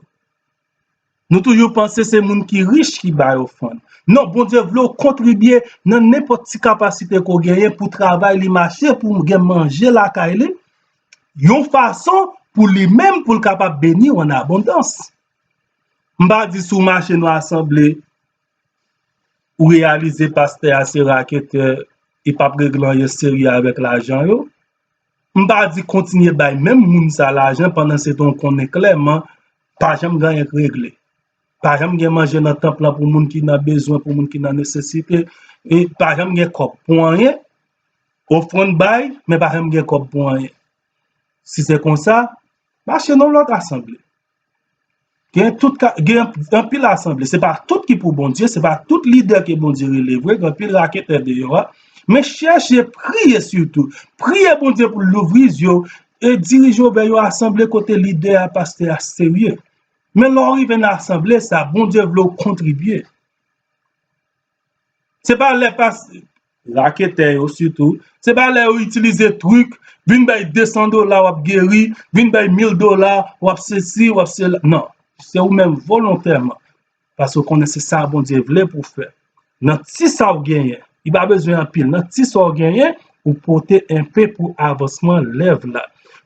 Nou toujou panse se moun ki rich ki bay ofrann. Non, Bondye vle w kontribye nan nenpòt ti kapasite ke w genyen pou travay li mache, pou w gen manje lakay li, yon fason pou li menm, pou l kapab beni w an abondans. M pa di si w mache nan asanble, ou reyalize pastè a se raketè, li p ap regle anyen serye avèk lajan yo. M pa di kontinye bay menm moun sa lajan pandan se tan w konnen klèman pa janm gen anyen k regle. Pa janm gen manje nan tanp lan pou moun ki nan bezwen, pou moun ki nan nesesite. E pa janm gen kòb pou anyen. Ofrann bay, men pa janm gen kòb pou anyen. Si se konsa, mache nan lòt asanble. Gen tout ka, gen anpil asanble. Se pa tout ki pou Bondye, se pa tout lidè ke Bondye rele vre, gen anpil raketè deyò a. Men chèche priye sitou. Priye Bondye pou l louvri zye w e dirije w vè yon asanble kote lidè a, pastè a serye. Men lè w rive nan asanble sa, Bondye vle w kontribye. Se pa lè pas, raketè yo sitou, se pa lè yo itilize trik, vin bay de san dola w ap geri, vin bay mil dola w ap sesi, w ap sela. Non, se ou menm volontèman. Paske w konnen se sa Bondye vle pou w fè. Nan ti sa w genyen, li pa bezwen anpil. Nan ti sa w genyen, ou pote enpe pou avansman lèv la,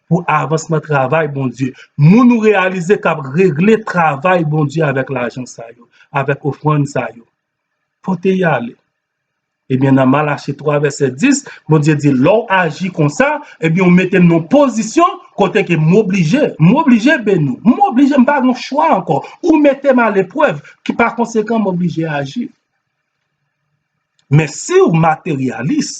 pou avansman travay Bondye. Moun ou reyalize k ap regle travay Bondye avèk lajan sa yo, avèk ofrann sa yo. Pote y ale. Ebyen, nan Malachi twa vèsè dis, Bondye di, lè w aji konsa, ebyen, ou mete m nan yon pozisyon kote ke m oblije, m oblije beni w, m oblije, m pa gen chwa ankò. Ou mete m aleprèv, ki pa konsekan, m oblije aji. Men si w materyalis,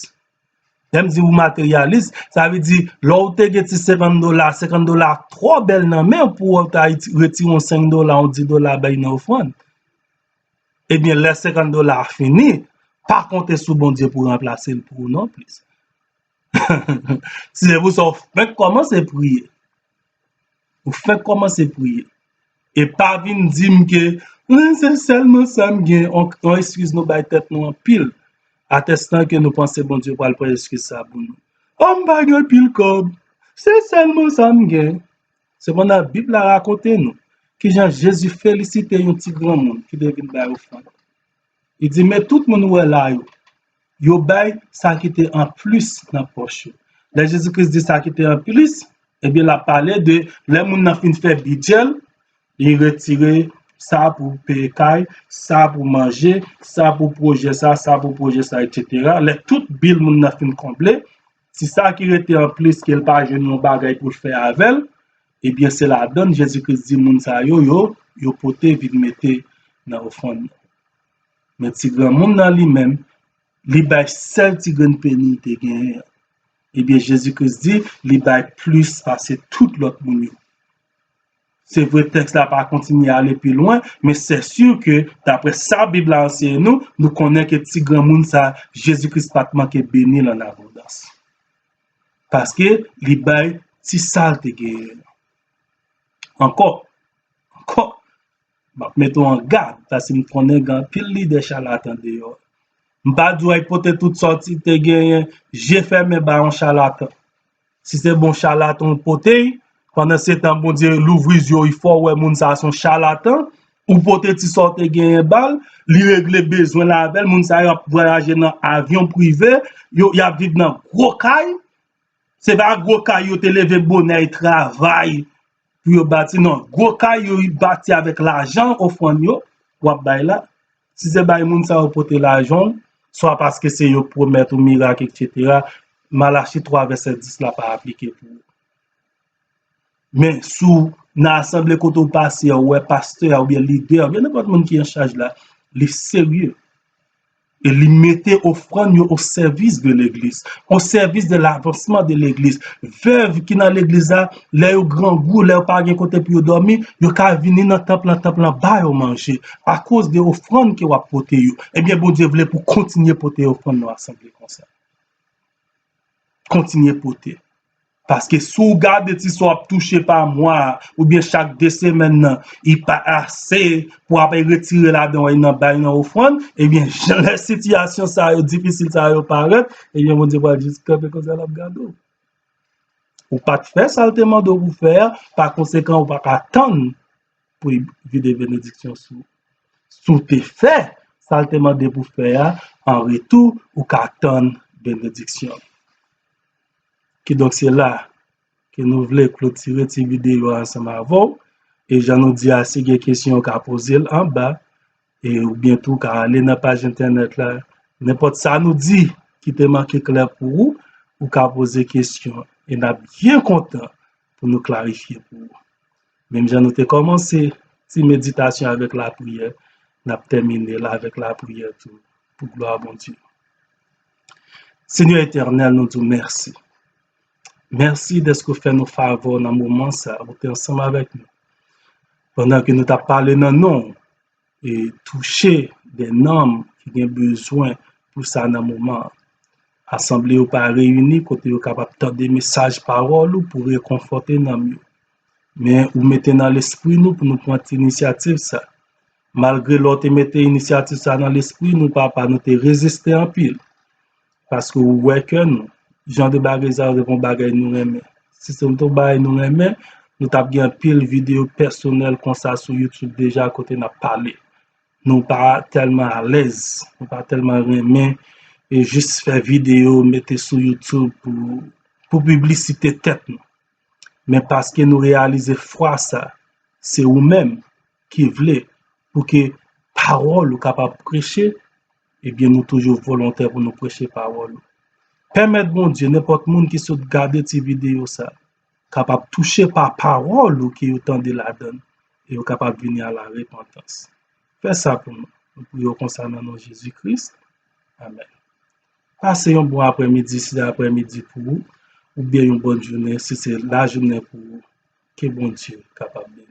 lè m di w materyalis, sa vle di, lè w te gen ti senkant dola, senkant dola twò bèl nan men w pou w ta iti- retire yon senk dola, yon dis dola bay nan ofrann. Ebyen, lè senkant dola a fini, pa konte sou Bondye pou ranplase l pou ou non plis. Si se pou sa, w fenk kòmanse priye. Ou fenk kòmanse priye. E pa vin di m ke, "Wi, se sèlman sa m gen." On, on eskiz nou bay tèt nou anpil, atèstan ke nou panse Bondye pral pran eskiz sa pou nou. "O, m pa gen anpil kòb. Se sèlman sa m gen." Sepandan, Bib la rakonte nou kijan Jezi felisite yon ti granmoun ki te vin bay ofrann. Li di, "Men tout moun ou wè la yo, yo bay sa ki te an plis nan pòch yo." Lè Jezi Kris di sa ki te an plis, ebyen, l ap pale de lè moun nan fin fè bidjè l, li retire sa pou peye kay, sa pou manje, sa pou pwojè sa, sa pou pwojè sa, etsetera. Lè tout bil moun nan fin konble, si sa ki rete an plis ke l pa jwenn yon bagay pou l fè avè l, ebyen, se ladan l Jezi Kris di moun sa yo, yo, yo pote vin mete nan ofrann nan. Men ti granmoun nan li menm, li bay sèl ti grenn peni li te genyen an. Ebyen, Jezi Kris di, li bay plis pase tout lòt moun yo. Se vre, tèks la pa kontinye ale pi lwen, men se si ke, daprè sa Bib la anseye nou, nou konnen ke ti granmoun sa, Jezi Kris pa t manke beni l an abondans. Paske li bay ti sa l te genyen an. Ankò, ankò, m ap mete w an gad, paske m konnen gen anpil lidè chalatan deyò. M pa di w al pote tout sa w te genyen, je fèmen ba yon chalatan. Si se bon chalatan w pote, pandan se tan Bondye louvri zye w, li fè w wè moun sa a se yon chalatan, ou pote ti sa w te genyen ba l, li regle bezwen l avè l, moun sa yo ap vwayaje nan avyon prive, yo, y ap viv nan gwo kay, se pa gwo kay yo te leve bonè travay pou yo bati, non, gwo kay yo bati avèk lajan ofrann yo, w ap bay la. Si se bay moun sa yo pote lajan w, swa paske se yo pwomèt ou mirak, etsetera, Malachi twa vèsè dis la pa aplike pou ou. Men si w nan asanble kote w pase a, ou wè pastè a oubyen lidè a, oubyen nenpòt moun ki an chaj la, li serye. E li mete ofrann yo o sèvis de legliz, o sèvis de lavansman de legliz. Vèv ki nan legliz la, lè yo grangou, lè yo pa gen kote pou yo dòmi, yo ka vini nan tanp lan, tanp lan ba yo manje, akoz de ofrann ke w ap pote yo. Ebyen, Bondye vle pou kontinye pote ofrann nan asanble konsa. Kontinye pote. Paske si w gade ti sa w ap touche pa mwa, oubyen chak de semèn nan, li pa ase pou w ap retire ladan w nan bay nan ofrann, ebyen, jan lè sitiyasyon sa yo, difisil sa yo parèt, ebyen, Bondye pral jis kanpe konsa, l ap gade w. Ou pa t fè sa l te mande w pou fè a, pa konsekan, ou pa ka tann pou li vide benediksyon sou ou. Si w te fè sa l te mande pou fè a, an retou, ou ka tann benediksyon. Kidonk, se la ke nou vle klotire ti videyo a ansanm avè w. E jan nou di a, si gen kesyon, ou ka poze l anba. E oubyen tou, ou ka ale nan paj entènèt la. Nenpòt sa nou di ki te manke klè pou ou, ou ka poze kesyon. E n ap byen kontan pou nou klarifye pou ou. Menm jan nou te kòmanse ti meditasyon avèk lapriyè, n ap tèmine l avèk lapriyè tou, pou glwa Bondye. Senyè Etènèl, nou di w mèsi. Mèsi dèske w fè nou favè nan moman sa a, ou te ansanm avèk nou. Pandan ke nou t ap pale nan non w, e touche de nanm ki gen bezwen pou sa nan moman an. Asanble yo pa reyini kote yo kapab tande mesaj pawòl ou pou rekonfòte nanm yo. Men ou mete nan lespri nou pou nou pran ti inisyativ sa. Malgre lè w te mete inisyativ sa nan lespri nou, Papa, nou te reziste anpil. Paske ou wè kè nou. Jan de bagay sa yo se pa yon bagay nou renmen. Si se yon bagay nou renmen, nou t ap gen anpil videyo pèsonèl konsa sou YouTube deja kote n ap pale. Nou pa tèlman alèz, nou pa tèlman renmen e jis fè videyo, mete sou YouTube pou, pou piblisite tèt nou. Men paske nou reyalize fwa sa, se ou menm ki vle pou ke pawòl ou kapab preche, ebyen nou toujou volontè pou nou preche pawòl ou. Pèmèt Bondye, nenpòt moun ki sot gade ti videyo sa, kapab touche pa pawòl ou ke yo tande ladan l, e yo kapab vini a la repantans. Fè sa pou nou. Nou priye w konsa nan non Jezi Kris. Amèn. Pase yon bon aprèmidi si se aprèmidi pou ou, oubyen yon bòn jounen si se lajounen pou ou. Ke Bondye kapab beni.